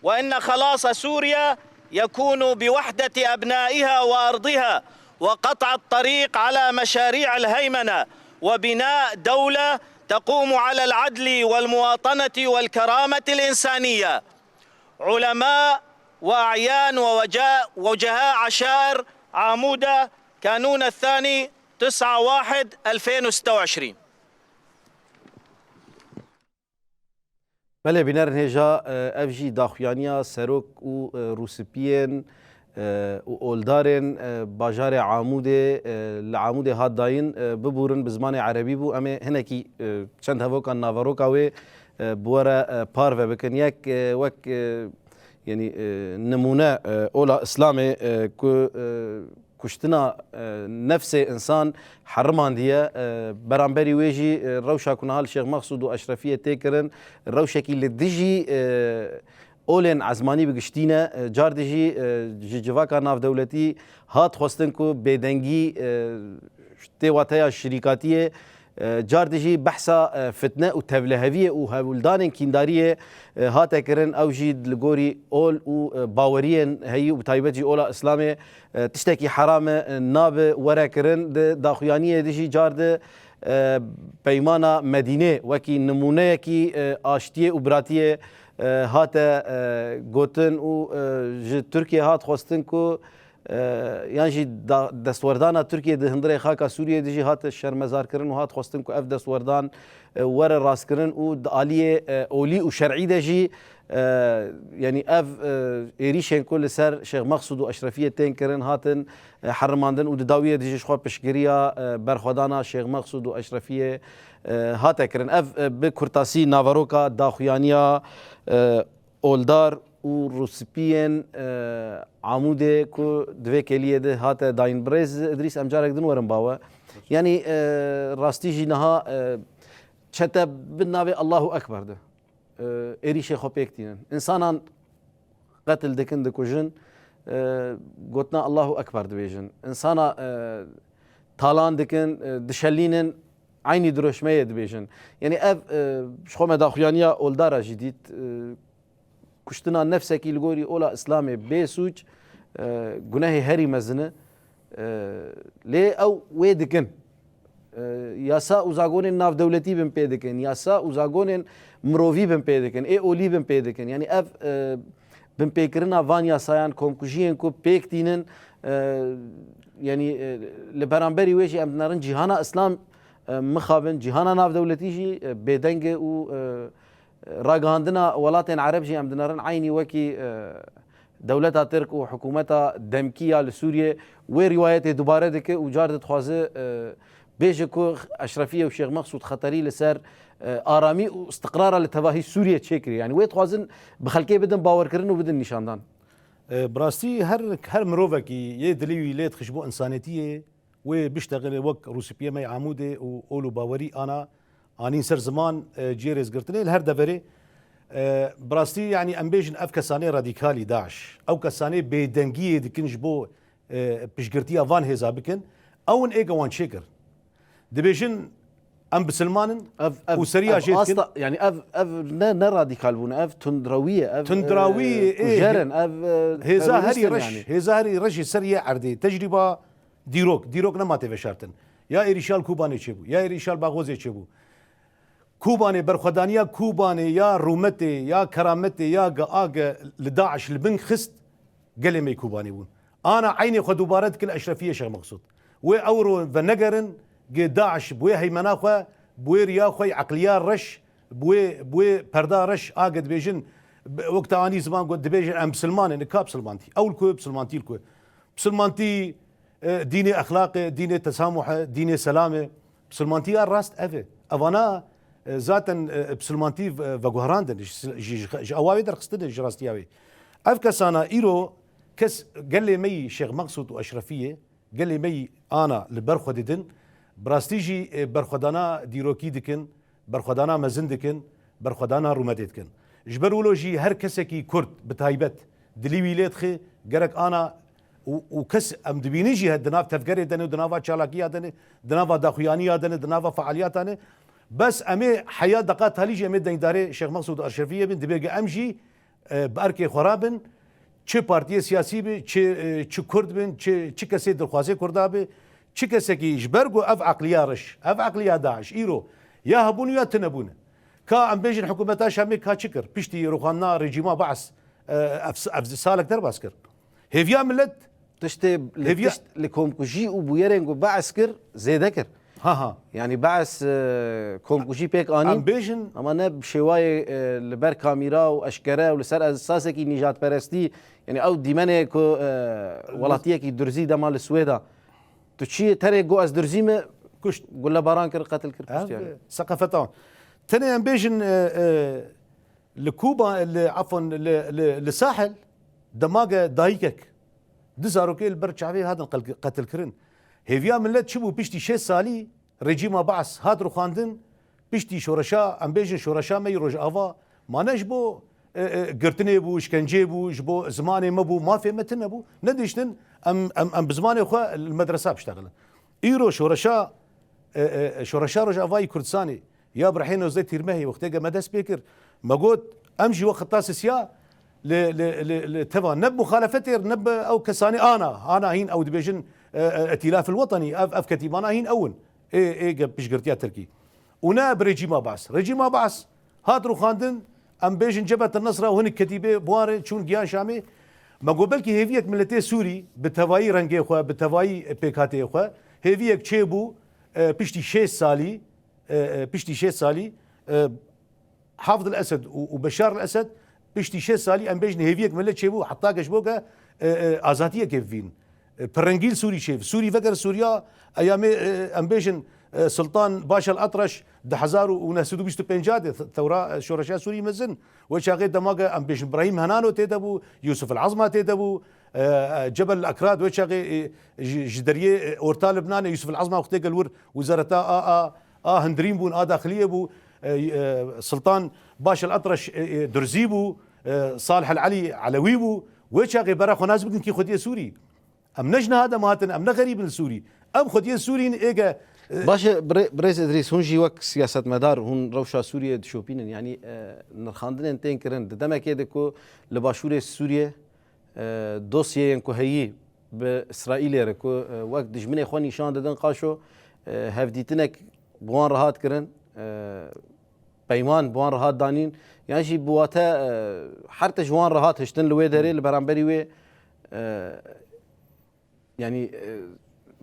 وإن خلاص سوريا يكون بوحدة أبنائها وأرضها وقطع الطريق على مشاريع الهيمنة وبناء دولة تقوم على العدل والمواطنة والكرامة الإنسانية. علماء وأعيان ووجا-، وجهاء عشائر عامودة، كانون الثاني، تسعة واحد ألفين وستة وعشرين. Belê bînerin hêja, e, ev jî daxuyaniya serok û, e, rûsipiyên, e, û oldarên, e, bajarê Amûdê, e, li Amûdê hat dayîn, e, bibûrin bi zimanê erebî bû. Em ê hinekî, e, çend hevokan naveroka wê, e, bi we re, e, parve bikin. Yek, e, wek, e, yanî, e, nimûne, e, ola Îslamê, e, ku, e, kuştina, e, nefsê însan herimandiye. E, beramberî wê jî, e, rewşa ku niha li Şêx Mexsûd û Eşrefiyê tê kirin, rewşekî li dijî, e, olên ezmanî bi giştî ne. E, car dijî, e, ji civaka navdewletî hat xwestin ku bêdengî, e, tê wateya şirîkatiyê, e, car dijî behsa, e, fitne û tevliheviyê û hewldanên kîndariyê, e, hate kirin. Ew jî li gorî ol û, e, baweriyên heyî û bi taybet jî ola Îslamê, e, tiştekî heram e, e, nabe were kirin. Di daxuyaniyê de jî car di, e, peymana Medînê wekî nimûneyekî, e, aştiyê û biratiyê, e, hate, e, gotin û, e, ji Tirkiyê hat xwestin ku, e, yan jî da-, destwerdana Tirkiyê di hundirê xaka Sûriyê de jî hat şermezarkirin û hat xwestin ku ev destwerdan, e, were rastkirin û di aliyê, e, olî û şer'î de jî, e, yanî ev, e, êrîşên ku li ser Şêx Mexsûd û Eşrefiyê tên kirin hatin, e, herimandin û di dawiyê de jî ji xwe piştgiriya, e, berxwedana Şêx Mexsûd û Eşrefiyê, e, hate kirin. Ev, e, bi kurtasî naveroka daxuyaniya, e, oldar û rûspiyên, e, Amûdê ku di vê kêliyê de hate dayîn. Birêz Idrîs, em carek din werin ba we. Yanî, e, rastî jî niha, e, çete bi navê Allahu Ekber de, e, êrîşê xwe pêk tînin. Însanan qetil dikin, dikujin, e, gotina Allahu Ekber dibêjin. Însana, e, talan dikin, e, dişelînin, eynî diroşmeyê dibêjin. Yanî ev, e, ji xwe me daxuyaniya oldara jî dît, e, kuştina nefsekî li gorî ola Îslamê bê sûc, e, gunehê herî mezin e. E, lê ew wê dikin. E, yasa û zagonên navdewletî bin pê dikin, yasa û zagonên mirovî bin pê dikin, ê olî bin pê dikin. Yanî ev, e, binpêkirina van yasayan, komkujiyên ku pêk tînin, e, yanî, e, li beramberî wê jî em dinerin cîhana Îslam, e, mixabin, cîhana navdewletî jî, e, bêdeng e û, e, ragihandina welatên Ereb jî em dinerin eynî wekî, e, dewleta Tirk û hikûmeta demkî ya li Sûriyê wê rîwayetê dubare dike û car didixwaze, e, bêje ku Eşrefiyê û Şêx Mexsûd xeterî li ser, e, aramî û istiqrara li tevahî Sûriyê çêkirî. Yanî wê dixwazin bi xelkê bidin bawerkirin û bidin nîşandan. E, bi rastî her, her mirovekî yê dilê wî lê dixî ji bo însanetiyê, wê biştexile wek rûsipiyê me yê Amûdê û ol û bawerî ana anîn ser ziman, e, cihê rêzgirtinê li her deverê. E, bi rastî, yanî em bêjin ev kesanê radîkalî DAIŞ, ew kesanê bêdengiyê dikin ji bo, e, piştgirtiya van hêza bikin, ew in ê ke wan çêkir. Dibêjin em bisilman in Ev, ev, û seriya ev jê dikin. asta, yanî ev, ev ne, ne radîkal bûn, ev tundrawî ye, ev, Tundrawî, e, ê, kujer in, ev, e, Hêza terorîst herî in reş, yanî. Hêza herî reş ê ser yê erdê. Tecrîba dîrok, dîrok nema tê veşartin. Ya êrîşa li Kobanê çêbû, ya êrîşa li Baxozê çêbû. Kobanê, berxwedaniya Kobanê ya rûmetê, ya kerametê, ya ge a ge li DAIŞ li bin xist, gelê me yê Kobanê bûn. Ana eynê xwe dubare dikin Eşrefiyê Şêx Mexsûd. Wê ewro venegerin, gê DAIŞ bi wê heymena xwe, bi wê riya xwe yê eqliya reş, bi wê, bi wê perda reş a ge dibêjin, bi-, wek te anî ziman got, dibêjin em bisilman in, ka bisilmantî? Ew li ku, bisilmantî li ku? Bisilmantî, e, dînê exlaq e, dînê tesamuh e, dînê selam e. Bisilmantî ya rast ev e. Evana, e, zaten, e, bisilmantî ve-, veguherandin, ji, ji, ji, ji ewa wê derxistine, ji rastiya wê. Ev kesana îro kes gelê me yî Şêx Mexsûd û Eşrefiyê, gelê me yî ana li ber xwe didin, bi rastî jî, e, berxwedana dîrokî dikin, berxwedana mezin dikin, berxwedana rûmedê dikin. Ji ber wilo jî her kesekî Kurd bi taybet dilî wî lê dixê, gerek ana û, û kes em dibînin jî he di nav tevgerê de ne, di nava çalakiya de ne, di nava daxuyaniya de ne, di nava fealiyata ne. Bes em ê heya deqa talî jî em ê dengdarê Şêx Mexsûd Eşrefiyê bin, dibê ge em jî e, bi erkê xwe re bin, çi partiyê siyasî bi, çi, e, çi Kurd bin, çi, çi kesê dilxwazê Kurda bi, çi kesekî ji ber ku ev eqliya reş, ev eqliya DAIŞ îro ya hebûn û ya tune bûne. Ka em bêjin hikûmeta Şamê ka çi kir? Piştî rûxandina rejîma Baas, e, ev, ev salek derbas kir. Hêviya millet Tiştê li Hêviya- tişt li komkujî û bûyerên ku Beis kir, zêde kir. Ha ha. Yanî Beis, e, komkujî pêk anîn. Em bêjin Ama ne bi şêwayê, e, li ber kamîra û eşkere û li ser esasekî nîjadperestî, yanî ew dîmenê ku, e, welatiyekî durzî dema li Swêda. Tu çi tenê got ez durzî me, Kuşt. Gulebaran kir, qetil kir, Ev, kuştiye. e, seqafeta. Tenê em bêjin, e, e, li Kuba, li, efon, li, li, li Sahel, demage dayikek, du zarokê li ber çavê hatin qel-, qetilkirin. Hêviya millet çi bû? Piştî şêst salî rejîma Baas hat rûxandin, piştî şoreşa, em bêjin şoreşa me yî Rojava, ma ne ji bo, e, e, girtinê bû, şkencê bû, ji bo zimanê me bû, mafê me tune bû. Nedihiştin em, em, em bi zimanê xwe li medresa biştexilin. Îro şoreşa, e, e, şoreşa Rojavayî Kurdistanê ya bi rihê nozdeh Tîrmehê wextê ge me dest pê kir, me got, em jî wek xita sisiya li, li, li, li teva ne bi muxalefetê re, ne bi ew kesanê ana, ana hîn ew dibêjin, e, e, Etîlaf el Wetenî, ev, ev ketîbana hîn ew in. Ê, ê ge piştgirtiya Tirkî. Û ne bi rejîma Baas. Rejîma Baas hat rûxandin, em bêjin Cebhet el Nesra û hinek ketîbê bi wan re çûn giyan Şamê. Me got belkî hêviyek miletê Sûrî bi tevayî rengê xwe, bi tevayî pêkhateyê xwe, hêviyek çêbû, e, piştî şêst salî, e, e, piştî şêst salî, e, Hafid el Esed û, û Beşar el Esed piştî şêst salî em bêjin hêviyek milet çêbû, heta ke ji bo ke, e, e, azadiyekê bivîn. E, pirrengî li Sûrî çêbû. Sûrî veger Sûriya eyamê, e, em bêjin, e, Sultan Baş el Atreş di hezar û neh sed û bîst û pênc de th-, tewra, e, şoreşa Sûrî mezin. Wê çaxê dema ke em bêjin Brahîm Henano tê de bû, Yûsif el Azma tê de bû, e, e, Cebel el Ekrad wê çaxê, e, ji, ji deriyê, e, orta Libnanê Yûsif el Azma wextê ke li wir wizareta a, a, a hundirîn bûn, a daxiliyê bû, e, e, Sultan Baş el Atreş, e, e, Durzî bû, e, Salih el Elî Elewî bû. Wê çaxê bera xwe nas bikin kî xwediyê Sûrî. Em ne ji niha de hatin, em ne xerîb in li Sûrî. Em xwediyê Sûrî in êge, e, Baş e, bire-, birêz Idrîs, hûn jî wek siyasetmedar, hûn rewşa Sûriyê dişopînin. Yanî, e, nirxandinên tên kirin, di demekê de ku li başûrê Sûriyê, e, dosyeyên ku heyî bi Îsraîlê re ku, e, wek dijminê xwe nîşan didin, qaşo, e, hevdîtinek bi wan re hat kirin, e, peyman bi wan re hat danîn, yan jî bi wate, e, her tişt ji wan re hat hiştin li wê derê, li beramberî wê, e, yanî, e,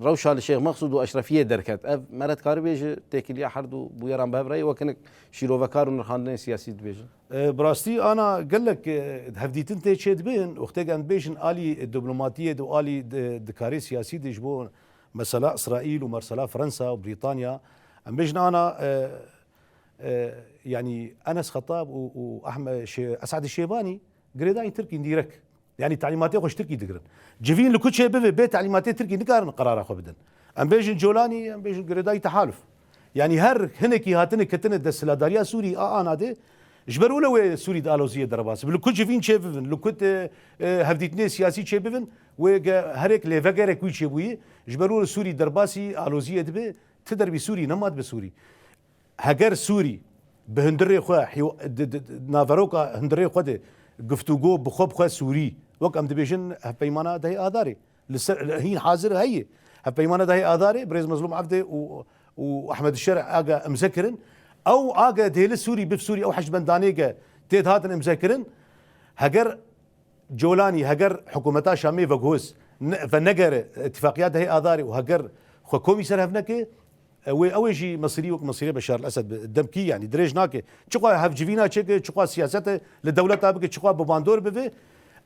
rewşa li Şêx Mexsûd û Eşrefiyê derket. Ev me re dikaribê ji têkiliya her du bûyeran bi hev re yê wek hinek şîrovekar û nirxandinên siyasî dibêjin. E, bi rastî ana gelek, e, hevdîtin tê çêdibin, wextê em dibêjin alî diplomatiyê de û alî di, di karê siyasî de ji bo mesela Îsraîl û mesela Fransa û Brîtanya, em bêjin ana, e, e, yanî Enes Xetab û, û Ehme-, Şê-, Esad Şêbanî girêdayî Tirkî dîrek. Yanî telîmatê xwe ji Tirkî digirin. Civîn li ku çê bibe, bê telîmatê Tirkî nikarin qerara xwe bidin. Em bêjin Colanî, em bêjin girêdayî tehaluf. Yanî her hinekî hatine ketine desthilatdariya Sûrî a ana de, ji ber wilo wê Sûrî di aloziyê derbas bi. Li ku civîn çê bibin, li ku, e, e, hevdîtinê siyasî çê bibin, wê ge-, herek lêvegerek wî çêbûyî, ji ber wilo Sûrî derbasî aloziyê dibe, ti derbî Sûrî nema dibe Sûrî. Heger Sûrî bi hundirê xwe, hîw-, di, di, di naveroka hundirê xwe de guftûgo bi xwe bi xwe Sûrî, wek em dibêjin hevpeymana dehê Adarê, li ser, hîn hazir heye. Hevpeymana dehê Adarê, birêz Mezlûm Evdê û, û Ehmed Şer age imze kirin. Ew age dihêli Sûrî, biv Sûrî, ew heştbendanê ge tê dihatin imze kirin. Heger Colanî heger hikûmeta Şamê vegoz, ne-, venegere îtifaqiya dehê Adarê û heger xwe komî ser hev neke, e, wê ew ê jî mesirî wek mesirê Beşar el Esed bi demkî, yanî dirêj nake. Çiqas hevcivîna çêke, çiqas siyasete li dewleta bike, çiqas bi bandor bibe,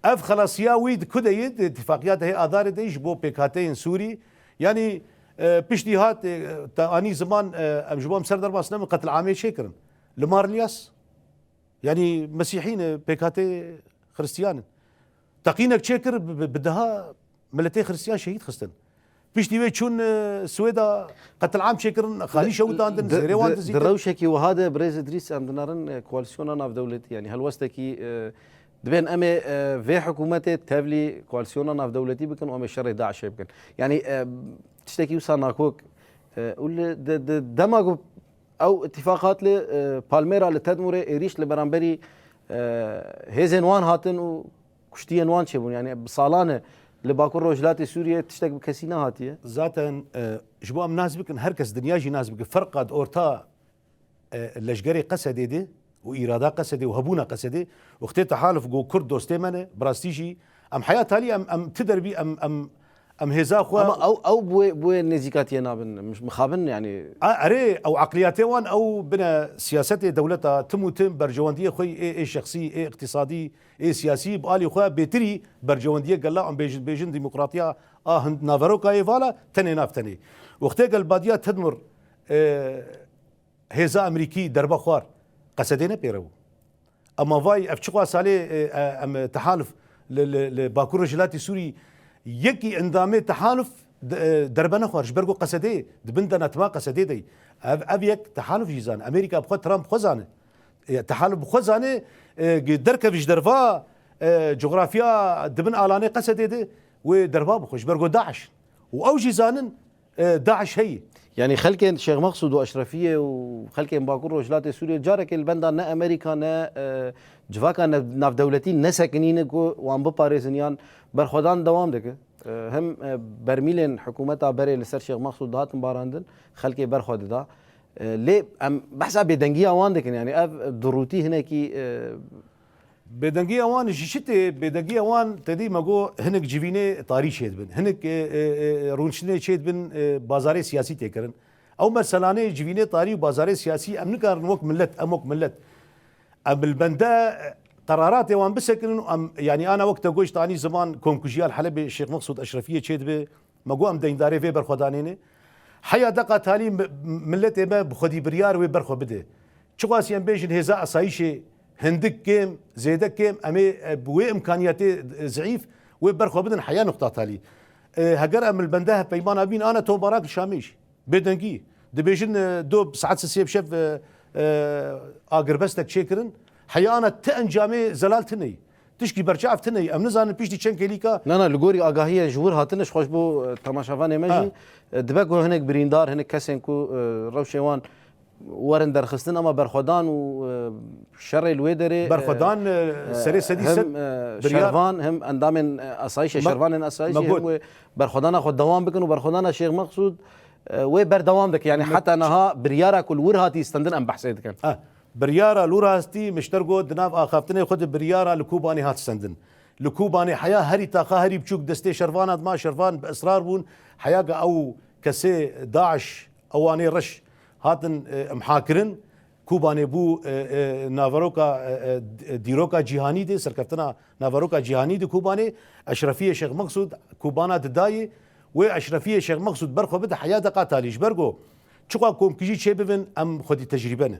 ev xelasiya wî di ku de ye, di îtifaqiya dehê Adarê de ji bo pêkhateyên Sûrî. Yanî, e, piştî hat, e, te anî ziman, e, em ji bo em ser derbas nebin, qetil amê çêkirin. Li Mar Ilyas. Yanî Mesîhî ne, pêkhatê Xristiyan in. Teqînek çêkir, bi, bi, bi deha miletê Xristiyan şehîd xistin. Piştî wê çûn, e, Swêda, qetilam çêkirin, xanî şewitandin, zêrê wan dizîtin. Di rewşekî wiha de, birêz Idrîs, em dinarin, e, koalîsyona navdewletî, yanî helwestekî, e, dibên em ê, e, vê hikûmetê tevlî koalîsyona navdewletî bikin û em ê şerê DAIŞê bikin. Yanî, e, tiştekî wisa nakok, e, û li, di, di dema ku ew îtîfaq hat li, e, Palmêra, li Tedmûrê êrîş li beramberî, e, hêzên wan hatin û kuştiyên wan çêbûn. Yanî bi salan e li Bakur Rojhilatê Sûriyê tiştek bi kesî nehatiye. Zaten, e, ji bo em nas bikin, her kes dinya jî nas bike, ferqa di orta, e, leşgerê Qesedê de û îrada Qesedê û hebûna Qesedê, wextê tehaluf got Kurd dostê me ne, bi rastî jî em heya talî em, em ti derbî em, em, em hêza xwe. Ama ew, ew bi wê, bi wê nêzîkatiyê nabin, mix-, mixabin yanî. A, erê, ew eqliyatê wan, ew bine siyasetê dewleta tim û tim berjewendiyê xwe yî ê, ê şexsî, ê îqtîsadî, ê siyasî bi alî xwe bêtirî berjewendiyê gela em bêjin, bêjin demokratiya a hin-, naveroka yê vala tenê nav tenê. Wextê gel badiya Tedmur, e, hêza Amerîkî derbe xwar, Qesedê ne pêre bû. Ema vay ev çiqas salê, e, e, em, e, tehaluf li, li, li Bakur Rojhilatê Sûrî yekî endamê tehaluf de, e, derbe nexwar. Ji ber ku Qesedê, di bin denetima Qesedê de. Ev, ev yek tehaluf jî zane. Amerîka bi xwe, Trump bi xwe zane. E, tehaluf bi xwe zane, e, gi-, derkev ji derva, e, coxrafya di bin alanê Qesedê de wê derba bixwe. Ji ber ku DAIŞ. Û ew jî zanin, e, DAIŞ heye. Yanî xelkên Şêx Mexsûd û Eşrefiyê û xelkên Bakur Rojhilatê Sûriyê carekê li benda ne Amerîka ne, e, civaka ne-, navdewletî nesekinîne ku wan biparêzin yan berxwedan dewam dike. E, hem, e, bermîlên hikûmeta berê li ser Şêx Mexsûd dihatin barandin, xelkê berxwe dida. E, lê em behsa bêdengiya wan dikin, yanî ev durûtî hinekî, e, Bêdengiya wan ji çi tê? Bêdengiya wan tedî me got hinek civînê tarî çêdibin. Hinek, e, e, e, rûniştinê çêdibin, e, bazarê siyasî tê kirin. Ew meselanê civînê tarî û bazarê siyasî em nikarin wek millet, em wek millet. Em li bende qeraratê wan bisekinin û em, yanî ana wek te got ji tanî ziman komkujiya li Helebê Şêx Mexsûd Eşrefiyê çêdibe. Me got em deyndarê vê berxwedanê ne. Heya deqa talî mi-, miletê me bi xwedî biryar wê berxwe bide. Çiqasî em bêjin hêza esayîşê hindik kêm, zêde kêm, em ê, e, bi wê imkaniyetê, e, zeîf wê berxwe bidin heya nuqta talî. E, heger em li bende hevpeymana bîn, ana tombarak li Şamê jî. Bêdengî. Dibêjin, e, do saet sisê bi şev, e, e, agirbestek çêkirin. Heya ana ti encamê zelal tune ye. Tişkî berçav tune ye. Em nizanin piştî çend kêlîka. Na, na, li gorî agahiyên ji wir hatine, ji xwe ji bo, e, temaşevanê me Ha. jî, e, dibe ku hinek birîndar, hinek kesên ku, e, rewşê wan werin derxistin, ama berxwedan û, e, şerê li wê derê, e, Berxwedan, e, e, serê sedî hem, sed e, biryar şervan, hem endamên, e, asayîşê, Me-, şervanên asayîşê, me hem got. wê berxwedana xwe dewam bikin û berxwedana Şêx Mexsûd, e, wê berdewam dike. Yanî Me- heta niha biryara ku li wir hatî stendin em behsê dikin. Ha, biryara li wir hatî, min ji te re got, di nav axaftinê xwe de biryara li Kobanê hat stendin. Li Kobanê heya herî taxa herî biçûk destê şervana dima, şervan bi israr bûn. Heya ke ew kesê DAIŞ, ewanê reş hatin, e, imha kirin. Kobanê bû, e, e, naveroka, e, e, dîroka cîhanî de, serkeftina naveroka cîhanî de Kobanê, Eşrefiyê Şêx Mexsûd Kobana didayê, wê Eşrefiyê Şêx Mexsûd berxwe bide heya deqa talî. Ji ber ku çiqa komkujî çêbibin, em xwedî tecrîbe ne.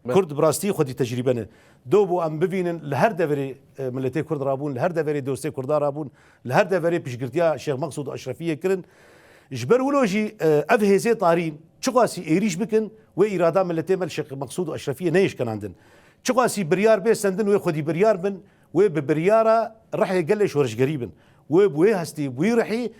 Be- Kurd bi rastî xwedî tecrîbe ne. Do bû em bivînin li her deverê, e, miletê Kurd rabûn, li her deverê dostê Kurda rabûn, li her deverê piştgirtiya Şêx Mexsûd û Eşrefiyê kirin. Ji ber wilo jî, e, ev hêzê tarîn çiqasî êrîş bikin, wê îrada miletê me li Şêx Mexsûd û Eşrefiyê neyê şkenandin. Çiqasî biryar bê sendin, wê xwedî biryar bin, wê bi biryara rihê gelê şoreşgerî bin. Wê bi wê hestî, bi wî rihî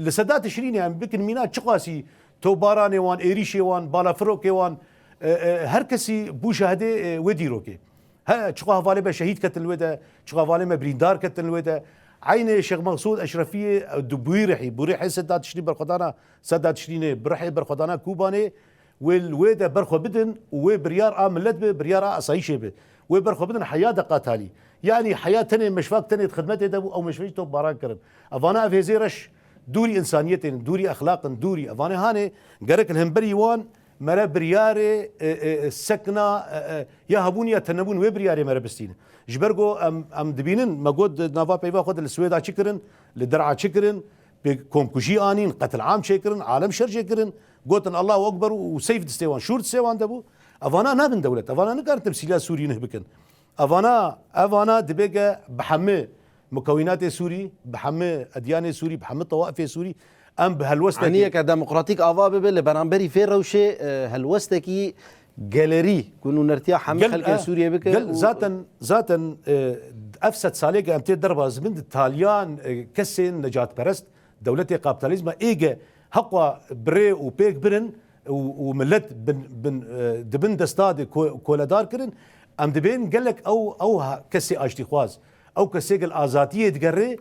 li seda Tişrînê em bikin mîna çiqasî tobaranê wan, êrîşê wan, balafirokê wan, e, e, her kesî bû şahidê, e, wê dîrokê. He, çiqa hevalê me şehîd ketin li wê de, çiqa hevalê me birîndar ketin li wê de. Eynê Şêx Mexsûd Eşrefiyê, e, di bûyî rihî, bûrî hê seda Tişrîn berxwedana, seda Tişrînê, bi rihê berxwedana Kûbanê, wê li wê de berxwe bidin û wê biryar a millet bi, biryar a asayîşê bi. Wê berxwe bidin heya deqa talî. Yanî heya tenê meşvak tenê di xidmetê de bû, ew meşve jî topbaran kirin. Evana ev hêzê reş dûrî însaniyetê ne, dûrî exlaq in, dûrî. Evanê hanê gerek li hemberî wan mere biryarê, e, e, e, sekna, e, e, ya hebûn ya tenebûn wê biryarê mere bistînin. Ji ber ku em, em dibînin, me got di nava peyva xwe de li Swêda çi kirin, li Der'a çi kirin, pê komkujî anîn, qetilam çêkirin, alem şer çêkirin, gotin Allahu Ekber û, û seyf distê wan, şûr distê wan de bû. Evana nabin dewlet, evana nikarin temsîliya Sûrî nuh bikin. Evana, evana dibê ke bi hemî mukewînatê Sûrî, bi hemî edyanê Sûrî, bi hemî tewafê Sûrî, Em bi helwestekî Eniyeke demokratîk ava bibe li beramberî vê rewşê, e, helwestekî gelerî ku nûnertiya hemî Gel, xelkê e, Sûriyê bike gel, û zaten, zaten, e, ev sed salê ke em tê derbas bin di taliyan, e, kesên necatperest, dewletê kapitalizma êge heqwa birê û pêk birin û, û millet bin, bin, e, di bin desta de ko-, koledar kirin. Em dibên gelek ew, ew ha-, kesê aştîxwaz, ew kesê gel azatiyê digerê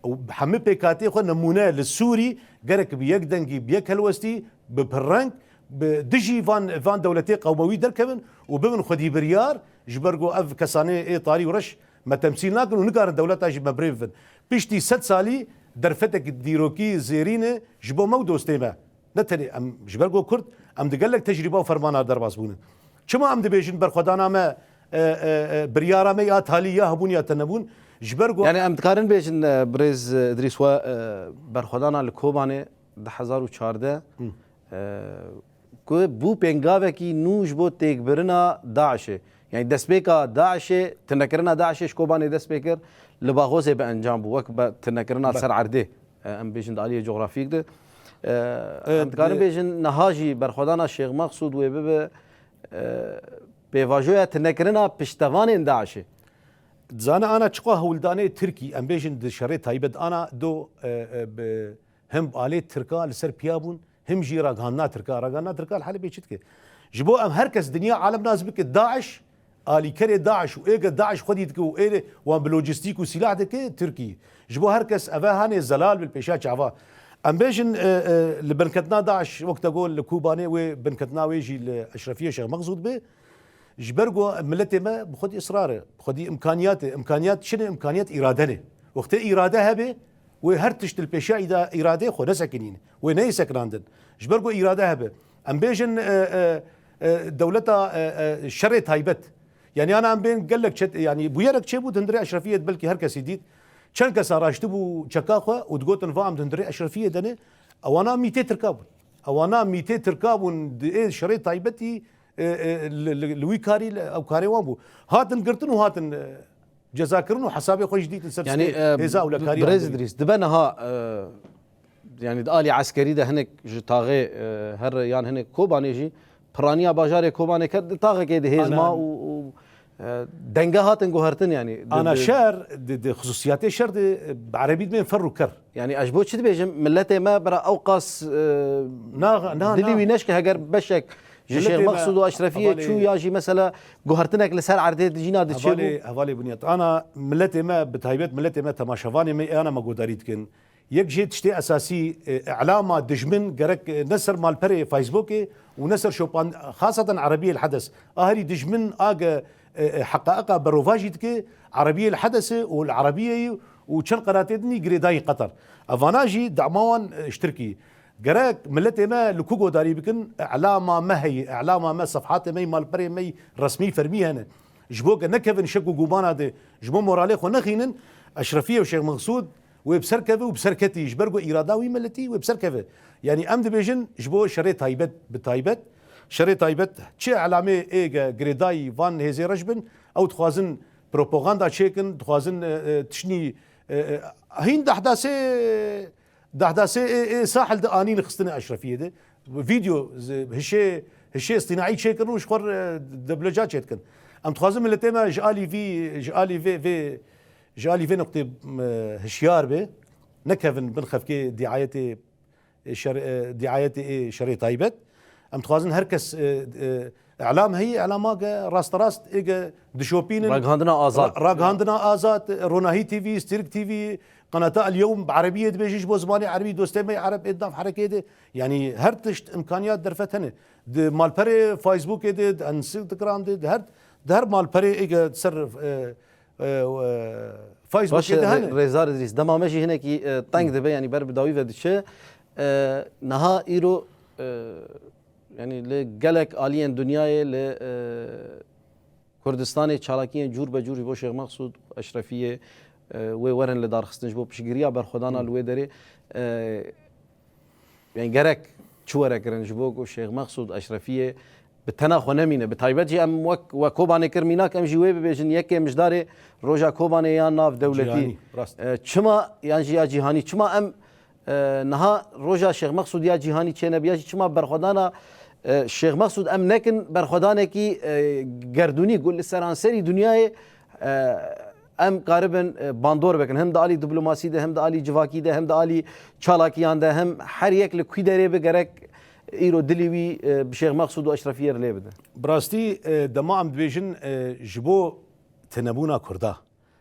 û hemî pêkhatiyê xwe nemûne li Sûrî gerek bi yek dengî, bi yek helwestî, bi pirreng, bi dijî van, van dewletê qewmewî derkevin û bibin xwedî biryar, ji ber ku ev kesanê ê tarî û reş me temsîl nakin û nikarin dewleta jî me birê bibin. Piştî sed salî derfetek dîrokî zêrîn e ji bo me û dostê me. Ne tenê em, ji ber ku Kurd, em di gelek tecrîba û fermana derbas bûne. Çima em dibêjin berxwedana me, e, e, e, biryara me ya talî ya hebûn ya tenebûn? Ji ber ku Yani em dikarin bêjin, e, birêz, e, Idrîs, we, e, berxwedana li Kobanê du hezar û çardeh, Hı. e, ku bû pêngavekî nû ji bo têkbirina DAIŞê. Yani destpêka DAIŞê, tinekirina DAIŞê ji Kobanê dest pê kir, li Baxozê bi encam bû, wek be-, tinekirina Be- ser erdê. E, em bêjin di aliyê cografîk de. E, E, em dikarin de- bêjin niha jî berxwedana Şêx Mexsûd wê bibe, e, pêvajoya tinekirina piştevanên DAIŞê. Dizane ana çiqa hewldanê Tirkî, em bêjin di şerê taybet ana do, e, e, bi him alê Tirka li ser piya bûn, him jî ragihandina Tirka. Ragihandina Tirka li Helebê çi dike? Ji bo em her kes dinya alem nas bike DAIŞ, alîkerê DAIŞ û êge DAIŞ xwedî dike û êrê wan bi lojîstîk û sîlah dike Tirkî. Ji bo her kes eve hanê zelal bil pêşa çava. Em bêjin, e, e, li binketina DAIŞ wek te got li Kobanê wê binketina wê jî li Eşrefiyê Şêx Mexsûd be. Ji ber ku miletê me bi xwedî israr e, bi xwedî imkaniyat e. Imkaniyat çi ne? Imkaniyat îrade ne. Wextê îrade hebe, wê her tişt li pêşiya îda-, îradeyê xwe nesekinîne. Wê neyê sekinandin. Ji ber ku îrade hebe. Em bêjin, e, e, e, dewleta, e, e, şerê taybet. Yani ana em bên gelek çet, yani bûyerek çêbû di hundirê Eşrefiyê de belkî her kesî dît. Çend kesa raştibû çeka xwe û digotin va em di hundirê Eşrefiyê de ne. Ewana mîtê Tirka bûn. Ewana mîtê Tirka bûn di ê şerê taybetî e, e, li, li, li wî karî, li, ew karê wan bû. Hatin girtin û hatin, e, cezakirin û hesabê xwe jî dîtin ser Yani, stê e, hêza ewlekariyê Birêz Amerîkî. Idrîs, dibe niha, e, yani di alî eskerî de hinek ji taxê, e, her yan hinek Kobanê jî piraniya bajarê Kobanê ket di taxekê de hêz Ana- ma û, û, e, denge hatin guhertin yani. Di- Ana di- şer, di, di xisûsiyatê şer de, e, bi erebî dibên fer û ker. Yani ez ji bo çi dibêjim? Miletê me bira ew qas, e, Na, na, dilî na. wî neşke heger beşek ji Miletê Şêx me, Mexsûd û Eşrefiyê hevalê çû ya jî mesela guhertinek li ser erdê di jîna diçê bû. Hevalê, hevalê Bunyat. Ana miletê me, bi taybet miletê me, temaşevanê me, ana me godarî dikin. Yek jê tiştê esasî, e, îlama dijmin gerek, e, ne ser malperê Facebookê û ne ser şopan, xaseten Erebiyê El Hedes. A herî dijmin age, e, e, heqaeqa berovajî dike, Erebiyê El Hedesê û li Erebiyê û çend qenatê din î girêdayî Qeter. Evana jî dema wan, e, ji Tirkî. Gerek miletê me li ku godarî bikin, îlama me heye, îlama me, sefhatê me, malperê me resmî fermî hene. Ji bo ke nekevin şek û gumana de, ji bo moralê xwe nexînin, Eşrefiyê û Şêx Mexsûd wê bi ser keve û bi ser ketî, ji ber ku îrada wî miletî wê bi ser keve. Yanî em dibêjin ji bo şerê taybet, bi taybet, şerê taybet çi îlamê ê ge girêdayî van hêzê reş bin, ew dixwazin propaganda çêkin, dixwazin, e, e, tiştnî, e, e, hîn dehdasê, dehdasê ê, ê sahil de anîn xistine Eşrefiyê de. Vîdeo, zi-, hişê, hişê îstînaî çêkirin û ji xwe re debleca çêdikin. Em dixwazin miletê me ji alî vî, ji alî vê, vê, ji alî vê nuqtê, e, hişyar be. Nekevin bin xefkê diayetê, e, şer-, e, diayetê ê şerê taybet. Em dixwazin her kes, e, e, îlam heye, îlama ge rasterast ê ge dişopînin. Ragihandina azad. Ra-, ragihandina azad, Ronahî T V, Stîrk T V, Qenata El Yewm bi erebiyê dibêjin ji bo zimanê erebî, dostê me Ereb ê di nav herekê de. Yanî her tişt îmkaniyat derfet hene. Di malperê Facebookê de, di Instagram de, di her, di her malperê ê ge ser, e, e, e, Facebookê Baş e, de hene. Rê-, Rêzdar Idrîs, dema me jî hinekî, e, teng dibe, yanî ber bi dawî ve diçe. E, niha îro, e, yanî li gelek aliyên dinyayê li, e, Kurdistanê çalakiyên cûr be cûr ji bo Şêx Mexsûd, Eşrefiyê, e, wê werin li darxistin ji bo piştgiriya berxwedana li wê derê. E, yani gerek çi were kirin ji bo ku Şêx Mexsûd, Eşrefiyê bi tena xwe nemîne. Bi taybet jî em wek, wek Kobanê kir mînak, em jî wê bibêjin yekê mijdarê roja Kobanê ya nav dewletî. Cîhanî, rast. E, çima, yan jî ya cîhanî, çima em, e, niha roja Şêx Mexsûd ya cîhanî çênebiya jî, çima berxwedana, e, Şêx Mexsûd em nekin berxwedanekî, e, gerdûnî ku li seranserî dinyayê, e, em karibin, e, bandor bikin. Hem di alî diplomasî de, hem di alî civakî de, hem di alî çalakiyan de, hem her yek li kû derê bi gerek îro dilî wî, e, bi Şêx Mexsûd û Eşrefiyê re lê bide. Bi rastî, e, dema em dibêjin, e, ji bo tinebûna Kurda,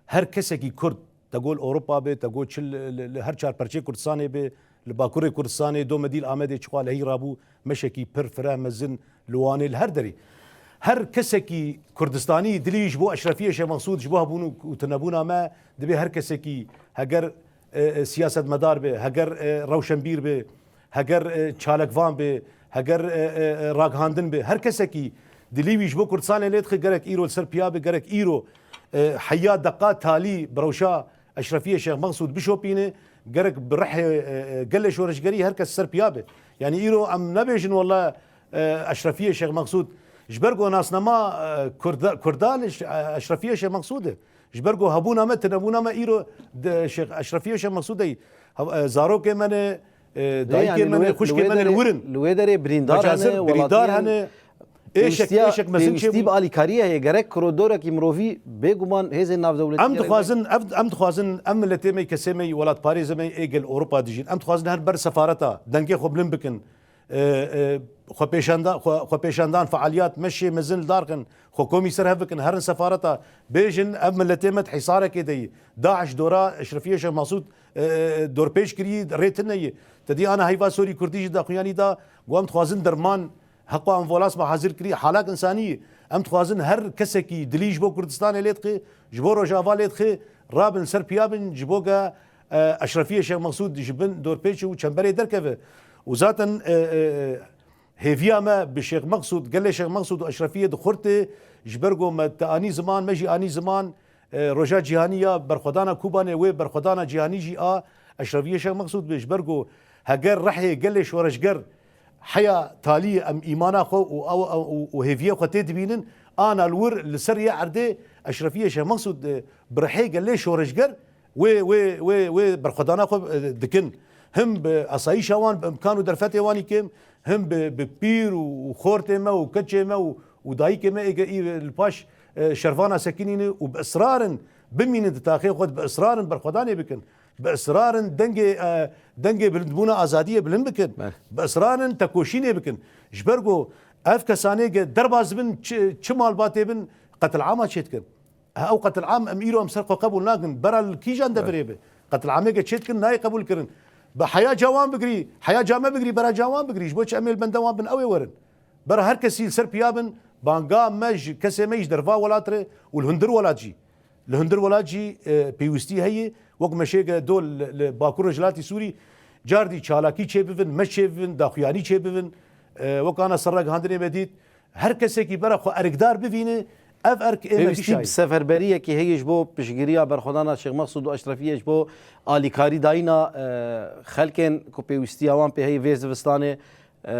her kesekî Kurd, te got li Ewropa be, te got çi li, li, li her çar perçê Kurdistanê be, li Bakurê Kurdistanê, domedî li Amedê çixwa lehî rabû, meşekî pir fireh mezin li Wanê, li her derê. Her kesekî Kurdistanî dilî ji bo Eşrefiyê Şêx Mexsûd, ji bo hebûn û, û tunebûna me, dibê her kesekî heger, e, e, siyasetmedar be, heger, e, rewşenbîr be, heger, e, çalakvan be, heger, e, e, e, ragihandin be, her kesekî dilî wî ji bo Kurdistanê lê dixe, gerek îro li ser piya be, gerek îro, e, heya deqa talî bi rewşa Eşrefiyê Şêx Mexsûd bişopîne, gerek bi rihê, e, e, gelê şoreşgerî her kes ser piya be. Yanî îro em nebêjin wela, e, Eşrefiyê Şêx Mexsûd, ji ber ku nasnama, e, Kurda, Kurda li ş-, e, Eşrefiyê Şêx Mexsûd e. Ji ber ku hebûna me, tinebûna me îro de Şêx, Eşrefiyê Şêx Mexsûd e. Hev-, e, zarokê me ne, e, dayikê me ne, xwişkê me ne li wir in. Li wê derê birîndar hene, birîndar hene. Êşek, pêwîstiya, êşek mezin çêbû. Pêwîstî bi alîkariyê heye. Gerek koridorek mirovî, bêguman hêzên navdewletî. Em dixwazin, ev, em dixwazin, em miletê me, kesê me, welatparêzê me ê gel Ewropa dijîn. Em dixwazin her ber sefareta dengê xwe bilind bikin. E, e, xwepêşanda-, xwe-, xwepêşandan, fealiyat, meşê mezin li dar xin, xwe komî ser hev bikin, herin sefareta, bêjin, ev miletê me di hîsarekê de ye. DAIŞ dora Eşrefiyê Şêx Mexsûd, e, e, dorpêç kirî, rê tune ye. Te dî ana heyva sorî kurdî jî daxuyanî da, got, em dixwazin derman, heqwa amvolans me hazir kirî, halak însanî ye. Em dixwazin her kesekî dilî ji bo Kurdistanê lê dixe, ji bo Rojava lê dixe, rabin ser piya bin, ji bo ge, e, Eşrefiyê Şêx Mexsûd ji bin dorpêçê û çemberê derkeve. Û zaten, e, e, e, hêviya me bi Şêx Mexsûd, gelê Şêx Mexsûd û Eşrefiyê dixurte, ji ber ku me te anî ziman, me jî anî ziman, e, roja cîhanî ya berxwedana Kobanê, wê berxwedana cîhanî jî a Eşrefiyê Şêx Mexsûd be, ji ber ku heger rihê gelê şoreşger heya talî em îmana xwe û ew, ew, û, û hêviyê xwe tê dibînin, ana li wir li ser yê erdê Eşrefiyê Şêx Mexsûd, e, bi rihê gelê şoreşger wê, wê, wê, wê berxwedana xwe, e, dikin. Him bi asayîşa wan, bi imkan û derfetê wan î kêm, him bi, bi pîr û, û xortê me û keçê me û, û dayikê me ê ge-, î li paş, e, şervana sekinîne û bi israr in bimînin di taxê xwe de, bi israr in berxwedanê bikin. Bi israr in dengê, e, dengê bilindbûna azadiyê bilind bikin. Belê. Bi israr in tekoşînê bikin. Ji ber ku ev kesanê ge derbas bin, çi, çi malbatê bin, qetilama çêdikin. Ew qetil'am em îro em ser xwe qebûl nakin. Bera li kîjan devirê be? Qetil'amê ge çêdikin nayê qebûl kirin. Bi heya ca wan bigirî, heya ca me bigirî, bera ca wan bigirî. Ji bo çi em ê li benda wan bin, ew ê werin. Bera her kesî li ser piya bin, banga me ji kesê me yî ji derva welat re û li hundir welat jî. Li hundir welat jî, e, pêwîstî heye. Wek meşê ge do li, li Bakur Rojhilatî Sûrî, cardî çalakî çêbibin, meş çêbibin, daxuyanî çêbibin. E, wek ana ser ragihandinê me dît, her kesekî bera xwe erkdar bivîne, ev erk ê me Pêwîstî bi seferberiyekî heye ji bo piştgiriya berxwedana Şêx Mexsûd û Eşrefiyê, ji bo alîkarî dayîna, e, xelkên ku pêwîstiya wan pê heye vê zivistanê, e,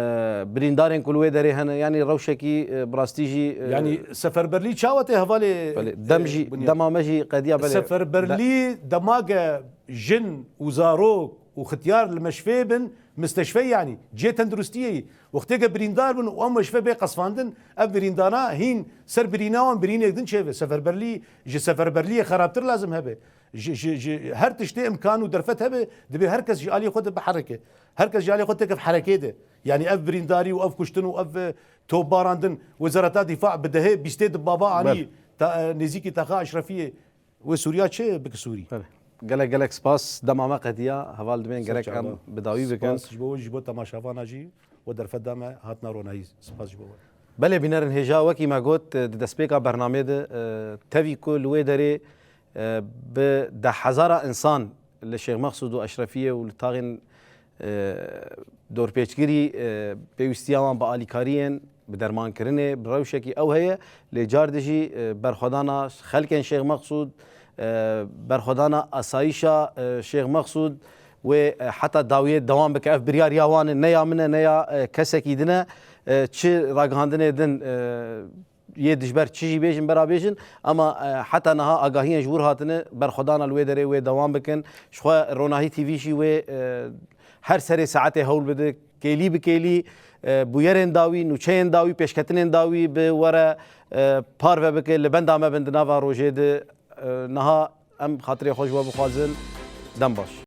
birîndarên ku li wê derê hene, yanî rewşekî, e, bi rastî jî, e, Yanî seferberlî çawa tê hevalê, Belê, dem e, jî, Bunyar? Dema me jî qediya, belê. Seferberlî dema ge jin û zarok û xityar li meşfê bin, misteşfe yanî, cihê tenduristiyê yî. Wextê ge birîndar bin û ew meşfe bê qesfandin, ev birîndana hîn ser birîna wan birînêk din çêbe. Seferberlî, ji seferberliyê xerabtir lazim hebe. Ji, ji, ji her tiştê imkan û derfet hebe, dibê her kes ji aliyê xwe de biherike. Her kes ji aliyê xwe têkeve herekê de. Yanî ev birîndarî û ev kuştin û ev, e, topbarandin, Wezareta Dîfa bi dehê bîstê di baba anî Belê. ta, e, nêzîkî taxa Eşrefiyê. Wê Sûriya çi bike Sûrî? Belê. Gelek, gelek spas. Dema me qediya. Heval dibên Ser gerek çava. em bi dawî bikin. Spas ji bo, ji bo temaşevana jî we derfet da me hatina ronahî. Spas ji bo we. Belê bînerin hêja, wekî me got, di destpêka bernamê de, e, tevî ku li wê derê, e, bi deh hezara insan li Şêx Mexsûd û Eşrefiyê û li taxên, e, dorpêçgirî, e, pêwîstiya wan bi alîkariyên bi dermankirinê, bi rewşekî ew heye, lê car dijî, e, berxwedana xelkên Şêx Mexsûd, e, berxwedana asayîşa, e, Şêx Mexsûd wê, e, heta dawiyê dewam bike. Ev biryar ya wan e, ne ya min e, ne ya, e, kesekî din e. E, çi ragihandinê din, e, yê dijber çi jî bêjin, bera bêjin, ama, e, heta niha agahiyên ji wir hatine, berxwedana li wê derê wê dewam bikin. Ji xwe Ronahî T V jî wê, e, her serê saetê hewl bide, kêlî bi kêlî, e, bûyerên dawî, nûçeyên dawî, pêşketinên dawî bi we re, e, parve bike, li benda me bin di nava rojê de, e, niha em xatirê xwe ji we bixwazin. Dem baş.